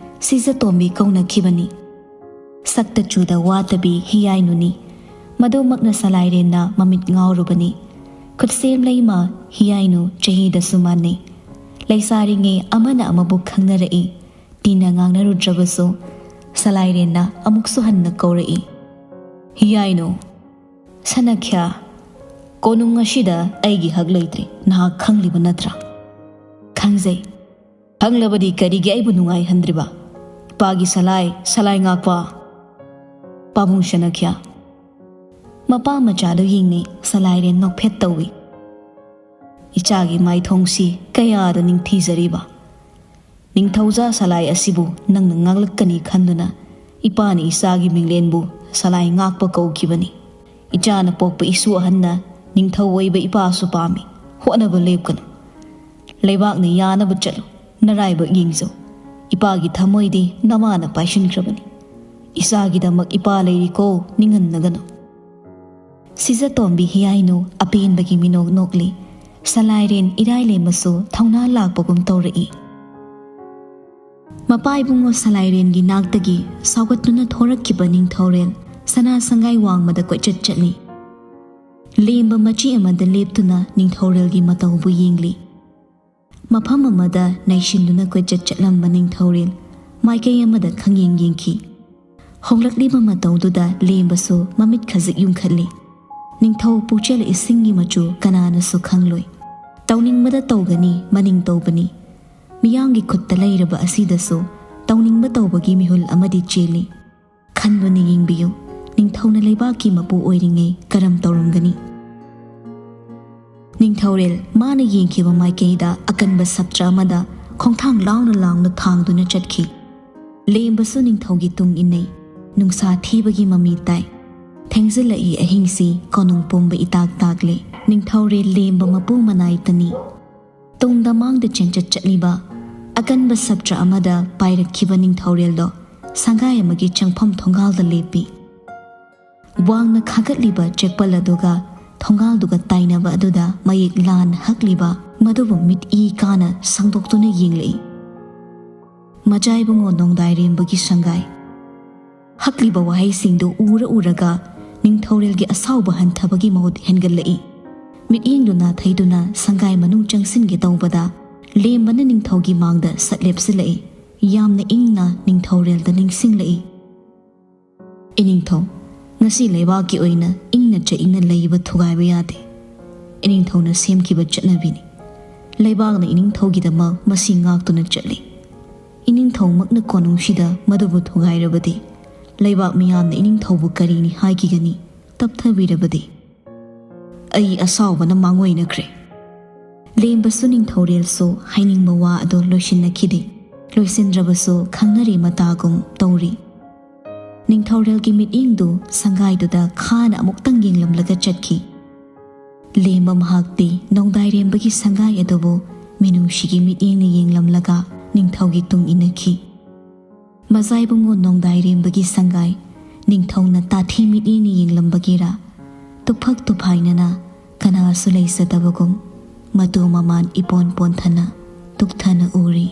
ꯁꯤꯖꯇꯣꯝꯕꯤ ꯀꯧꯅꯈꯤꯕꯅꯤ꯫ ꯁꯛꯇ ꯆꯨꯗ ꯋꯥꯇꯕꯤ ꯍꯤꯌꯥꯏꯅꯨꯅꯤ꯫ ꯃꯗꯨꯃꯛꯅ ꯁꯂꯥꯏꯔꯦꯟꯅ ꯃꯃꯤꯠ ꯉꯥꯎꯔꯨꯕꯅꯤ꯫ ꯈꯨꯠꯁꯦꯝ ꯂꯩꯃ ꯍꯤꯌꯥꯏꯅꯨ ꯆꯍꯤꯗꯁꯨ ꯃꯥꯟꯅꯩ꯫ ꯂꯩꯁꯥꯔꯤꯉꯩ ꯑꯃꯅ ꯑꯃꯕꯨ ꯈꯪꯅꯔꯛꯏ꯫ ꯇꯤꯟꯅ ꯉꯥꯡꯅꯔꯨꯗ꯭ꯔꯕꯁꯨ ꯁꯂꯥꯏꯔꯦꯟꯅ ꯑꯃꯨꯛꯁꯨ ꯍꯟꯅ ꯀꯧꯔꯛꯏ꯫ ꯍꯤꯌꯥꯏꯅꯨ! ꯁꯅꯈ꯭ꯌꯥ, ꯀꯣꯅꯨꯡ ꯑꯁꯤꯗ ꯑꯩꯒꯤ ꯍꯛ ꯂꯩꯇ꯭ꯔꯦ, ꯅꯍꯥꯛ ꯈꯪꯂꯤꯕ ꯅꯠꯇ꯭ꯔꯥ? ꯈꯪꯖꯩ꯫ ꯈꯪꯂꯕꯗꯤ ꯀꯔꯤꯒꯤ ꯑꯩꯕꯨ ꯅꯨꯡꯉꯥꯏꯍꯟꯗ꯭ꯔꯤꯕ? ꯏꯄꯥꯒꯤ ꯁꯂꯥꯏ, ꯁꯂꯥꯏ ꯉꯥꯛꯄ꯫ ꯄꯥꯕꯨꯡ ꯁꯅꯈ꯭ꯌꯥ꯫ ꯃꯄꯥ ꯃꯆꯥꯗꯨ ꯌꯦꯡꯅꯩ, ꯁꯂꯥꯏꯔꯦꯟ ꯅꯣꯛꯐꯦꯠ ꯇꯧꯏ꯫ ꯏꯆꯥꯒꯤ ꯃꯥꯏꯊꯣꯡꯁꯤ ꯀꯌꯥꯗ ꯅꯤꯡꯊꯤꯖꯔꯤꯕ꯫ ꯅꯤꯡꯊꯧꯖꯥ ꯁꯂꯥꯏ ꯑꯁꯤꯕꯨ ꯅꯪꯅ ꯉꯥꯛꯂꯛꯀꯅꯤ ꯈꯟꯗꯨꯅ ꯏꯄꯥꯅ ꯏꯆꯥꯒꯤ ꯃꯤꯡꯂꯦꯟꯕꯨ ꯁꯂꯥꯏ ꯉꯥꯛꯄ ꯀꯧꯈꯤꯕꯅꯤ꯫ ꯏꯆꯥꯅ ꯄꯣꯛꯄ ꯏꯁꯨ ꯑꯍꯟꯅ ꯅꯤꯡꯊꯧ ꯑꯣꯏꯕ ꯏꯄꯥꯁꯨ ꯄꯥꯝꯃꯤ꯫ ꯍꯣꯠꯅꯕ ꯂꯦꯞꯀꯅꯨ꯫ ꯂꯩꯕꯥꯛꯅ ꯌꯥꯅꯕ ꯆꯠꯂꯨ꯫ ꯅꯔꯥꯏꯕꯛ ꯌꯦꯡꯖꯧ꯫ ꯏꯄꯥꯒꯤ ꯊꯃꯣꯏꯗꯤ ꯅꯃꯥꯅ ꯄꯥꯏꯁꯤꯟꯈ꯭ꯔꯕꯅꯤ꯫ ꯏꯆꯥꯒꯤꯗꯃꯛ ꯏꯄꯥ ꯂꯩꯔꯤꯀꯣ, ꯅꯤꯡꯍꯟꯅꯒꯅꯨ꯫ ꯁꯤꯖꯇꯣꯝꯕꯤ ꯍꯤꯌꯥꯏꯅꯨ ꯑꯄꯦꯟꯕꯒꯤ ꯃꯤꯅꯣꯛ ꯅꯣꯛꯂꯤ꯫ ꯁꯂꯥꯏꯔꯦꯟ ꯏꯔꯥꯏꯂꯦꯝꯕꯁꯨ ꯊꯧꯅꯥ ꯂꯥꯛꯄꯒꯨꯝ ꯇꯧꯔꯛꯏ꯫ ꯃꯄꯥ ꯏꯕꯨꯡꯉꯣ ꯁꯂꯥꯏꯔꯦꯟꯒꯤ ꯅꯥꯛꯇꯒꯤ ꯁꯥꯎꯒꯠꯇꯨꯅ ꯊꯣꯔꯛꯈꯤꯕ ꯅꯤꯡꯊꯧꯔꯦꯜ ꯁꯅꯥ ꯁꯪꯒꯥꯏ ꯋꯥꯡꯃꯗ ꯀꯣꯏꯆꯠ ꯆꯠꯂꯤ꯫ ꯂꯦꯝꯕ ꯃꯆꯤ ꯑꯃꯗ ꯂꯦꯞꯇꯨꯅ ꯅꯤꯡꯊꯧꯔꯦꯜꯒꯤ ꯃꯇꯧꯕꯨ ꯌꯦꯡꯂꯤ꯫ ꯃꯐꯝ ꯑꯃꯗ ꯅꯩꯁꯤꯟꯗꯨꯅ ꯀꯣꯏꯆꯠ ꯆꯠꯂꯝꯕ ꯅꯤꯡꯊꯧꯔꯦꯜ ꯃꯥꯏꯀꯩ ꯑꯃꯗ ꯈꯪꯌꯦꯡ ꯌꯦꯡꯈꯤ꯫ ꯍꯣꯡꯂꯛꯂꯤꯕ ꯃꯇꯧꯗꯨꯗ ꯂꯦꯝꯕꯁꯨ ꯃꯃꯤꯠ ꯈꯖꯤꯛ ꯌꯨꯡꯈꯠꯂꯤ꯫ ꯅꯤꯡꯊꯧ ꯄꯨꯛꯆꯦꯜ ꯏꯁꯤꯡꯒꯤ ꯃꯆꯨ ꯀꯅꯥꯅꯁꯨ ꯈꯪꯂꯣꯏ꯫ ꯇꯧꯅꯤꯡꯕꯗ ꯇꯧꯒꯅꯤ, ꯃꯅꯤꯡ ꯇꯧꯕꯅꯤ꯫ ꯃꯤꯌꯥꯝꯒꯤ ꯈꯨꯠꯇ ꯂꯩꯔꯕ ꯑꯁꯤꯗꯁꯨ ꯇꯧꯅꯤꯡꯕ ꯇꯧꯕꯒꯤ ꯃꯤꯍꯨꯜ ꯑꯃꯗꯤ ꯆꯦꯜꯂꯤ꯫ ꯈꯟꯗꯨꯅ ꯌꯦꯡꯕꯤꯌꯨ, ꯅꯤꯡꯊꯧꯅ ꯂꯩꯕꯥꯛꯀꯤ ꯃꯄꯨ ꯑꯣꯏꯔꯤꯉꯩ ꯀꯔꯝ ꯇꯧꯔꯝꯒꯅꯤ? ꯅꯤꯡꯊꯧꯔꯦꯜ ꯃꯥꯅ ꯌꯦꯡꯈꯤꯕ ꯃꯥꯏꯀꯩꯗ ꯑꯀꯟꯕ ꯁꯞꯇ꯭ꯔ ꯑꯃꯗ ꯈꯣꯡꯊꯥꯡ ꯂꯥꯎꯅ ꯂꯥꯎꯅ ꯊꯥꯡꯗꯨꯅ ꯆꯠꯈꯤ꯫ ꯂꯦꯝꯕꯁꯨ ꯅꯤꯡꯊꯧꯒꯤ ꯇꯨꯡ ꯏꯟꯅꯩ꯫ ꯅꯨꯡꯁꯥ ꯊꯤꯕꯒꯤ ꯃꯃꯤ ꯇꯥꯏ꯫ ꯊꯦꯡꯖꯤꯜꯂꯛꯏ ꯑꯍꯤꯡꯁꯤ, ꯀꯣꯅꯨꯡ ꯄꯨꯝꯕ ꯏꯇꯥꯛ ꯇꯥꯛꯂꯦ꯫ ꯅꯤꯡꯊꯧꯔꯦꯜ ꯂꯦꯝꯕ ꯃꯄꯨ ꯃꯅꯥꯏ ꯇꯅꯤ꯫ ꯇꯨꯡꯗ ꯃꯥꯡꯗ ꯆꯦꯟꯆꯠ ꯆꯠꯂꯤꯕ ꯑꯀꯟꯕ ꯁꯞꯇ꯭ꯔ ꯑꯃꯗ ꯄꯥꯏꯔꯛꯈꯤꯕ ꯅꯤꯡꯊꯧꯔꯦꯜꯗꯣ ꯁꯪꯒꯥꯏ ꯑꯃꯒꯤ ꯆꯪꯐꯝ ꯊꯣꯡꯒꯥꯜꯗ ꯂꯦꯞꯄꯤ꯫ ꯋꯥꯡꯅ ꯈꯥꯒꯠꯂꯤꯕ ꯆꯦꯛꯄꯜ ꯑꯗꯨꯒ ꯊꯣꯡꯒꯥꯜꯗꯨꯒ ꯇꯥꯏꯅꯕ ꯑꯗꯨꯗ ꯃꯌꯦꯛ ꯂꯥꯟꯅ ꯍꯛꯂꯤꯕ ꯃꯗꯨꯕꯨ ꯃꯤꯠ ꯏ ꯀꯥꯅ ꯁꯥꯡꯗꯣꯛꯇꯨꯅ ꯌꯦꯡꯂꯛꯏ꯫ ꯃꯖꯥ ꯏꯕꯨꯡꯉꯣ ꯅꯣꯡꯗꯥꯏꯔꯦꯝꯕꯒꯤ ꯁꯪꯒꯥꯏ꯫ ꯍꯛꯂꯤꯕ ꯋꯥꯍꯩꯁꯤꯡꯗꯨ ꯎꯔ ꯎꯔꯒ ꯅꯤꯡꯊꯧꯔꯦꯜꯒꯤ ꯑꯁꯥꯎꯕ ꯍꯟꯊꯕꯒꯤ ꯃꯍꯨꯠ ꯍꯦꯟꯒꯠꯂꯛꯏ꯫ ꯃꯤꯠꯌꯦꯡꯗꯨ ꯅꯥꯊꯩꯗꯨꯅ ꯁꯪꯒꯥꯏ ꯃꯅꯨꯡ ꯆꯪꯁꯤꯟꯒꯦ ꯇꯧꯕꯗ ꯂꯦꯝꯕꯅ ꯅꯤꯡꯊꯧꯒꯤ ꯃꯥꯡꯗ ꯁꯠ ꯂꯦꯞꯁꯤꯜꯂꯛꯏ꯫ ꯌꯥꯝꯅ ꯏꯪꯅ ꯅꯤꯡꯊꯧꯔꯦꯜꯗ ꯅꯤꯡꯁꯤꯡꯂꯛꯏ꯫ "ꯏꯅꯤꯡꯊꯧ, ꯉꯁꯤ ꯂꯩꯕꯥꯛꯀꯤ ꯑꯣꯏꯅ ꯏꯪꯅ ꯆꯤꯛꯅ ꯂꯩꯕ ꯊꯨꯒꯥꯏꯕ ꯌꯥꯗꯦ꯫ ꯏꯅꯤꯡꯊꯧꯅ ꯁꯦꯝꯈꯤꯕ ꯆꯠꯅꯕꯤꯅꯤ꯫ ꯂꯩꯕꯥꯛꯅ ꯏꯅꯤꯡꯊꯧꯒꯤꯗꯃꯛ ꯃꯁꯤ ꯉꯥꯛꯇꯨꯅ ꯆꯠꯂꯤ꯫ ꯏꯅꯤꯡꯊꯧꯃꯛꯅ ꯀꯣꯅꯨꯡꯁꯤꯗ ꯃꯗꯨꯕꯨ ꯊꯨꯒꯥꯏꯔꯕꯗꯤ ꯂꯩꯕꯥꯛ ꯃꯤꯌꯥꯝꯅ ꯏꯅꯤꯡꯊꯧꯕꯨ ꯀꯔꯤꯅꯤ ꯍꯥꯏꯈꯤꯒꯅꯤ? ꯇꯞꯊꯕꯤꯔꯕꯗꯤ?" ꯑꯩ ꯑꯁꯥꯎꯕꯅ ꯃꯥꯡꯑꯣꯏꯅꯈ꯭ꯔꯦ꯫ ꯂꯦꯝꯕꯁꯨ ꯅꯤꯡꯊꯧꯔꯦꯜꯁꯨ ꯍꯥꯏꯅꯤꯡꯕ ꯋꯥ ꯑꯗꯨ ꯂꯣꯏꯁꯤꯟꯅꯈꯤꯗꯦ꯫ ꯂꯣꯏꯁꯤꯟꯗ꯭ꯔꯕꯁꯨ ꯈꯪꯅꯔꯦ ꯃꯇꯥꯒꯨꯝ ꯇꯧꯔꯤ꯫ ꯅꯤꯡꯊꯧꯔꯦꯜꯒꯤ ꯃꯤꯠꯌꯦꯡꯗꯨ ꯁꯪꯒꯥꯏꯗꯨꯗ ꯈꯥꯅ ꯑꯃꯨꯛꯇꯪ ꯌꯦꯡꯂꯝꯂꯒ ꯆꯠꯈꯤ꯫ ꯂꯦꯝꯕ ꯃꯍꯥꯛꯇꯤ ꯅꯣꯡꯗꯥꯏꯔꯦꯝꯕꯒꯤ ꯁꯪꯒꯥꯏ ꯑꯗꯨꯕꯨ ꯃꯤꯅꯨꯡꯁꯤꯒꯤ ꯃꯤꯠꯌꯦꯡꯅ ꯌꯦꯡꯂꯝꯂꯒ ꯅꯤꯡꯊꯧꯒꯤ ꯇꯨꯡ ꯏꯟꯅꯈꯤ꯫ ꯃꯖꯥ ꯏꯕꯨꯡꯉꯣ ꯅꯣꯡꯗꯥꯏꯔꯦꯝꯕꯒꯤ ꯁꯪꯒꯥꯏ ꯅꯤꯡꯊꯧꯅ ꯇꯥꯊꯤ ꯃꯤꯠꯌꯦꯡꯅ ꯌꯦꯡꯂꯝꯕꯒꯤꯔꯥ, ꯇꯨꯐꯛ ꯇꯨꯐꯥꯏꯅꯅ ꯀꯅꯥꯁꯨ ꯂꯩꯖꯗꯕꯒꯨꯝ ꯃꯇꯨ ꯃꯃꯥꯟ ꯏꯄꯣꯟ ꯄꯣꯟꯊꯅ ꯇꯨꯛꯊꯅ ꯎꯔꯤ꯫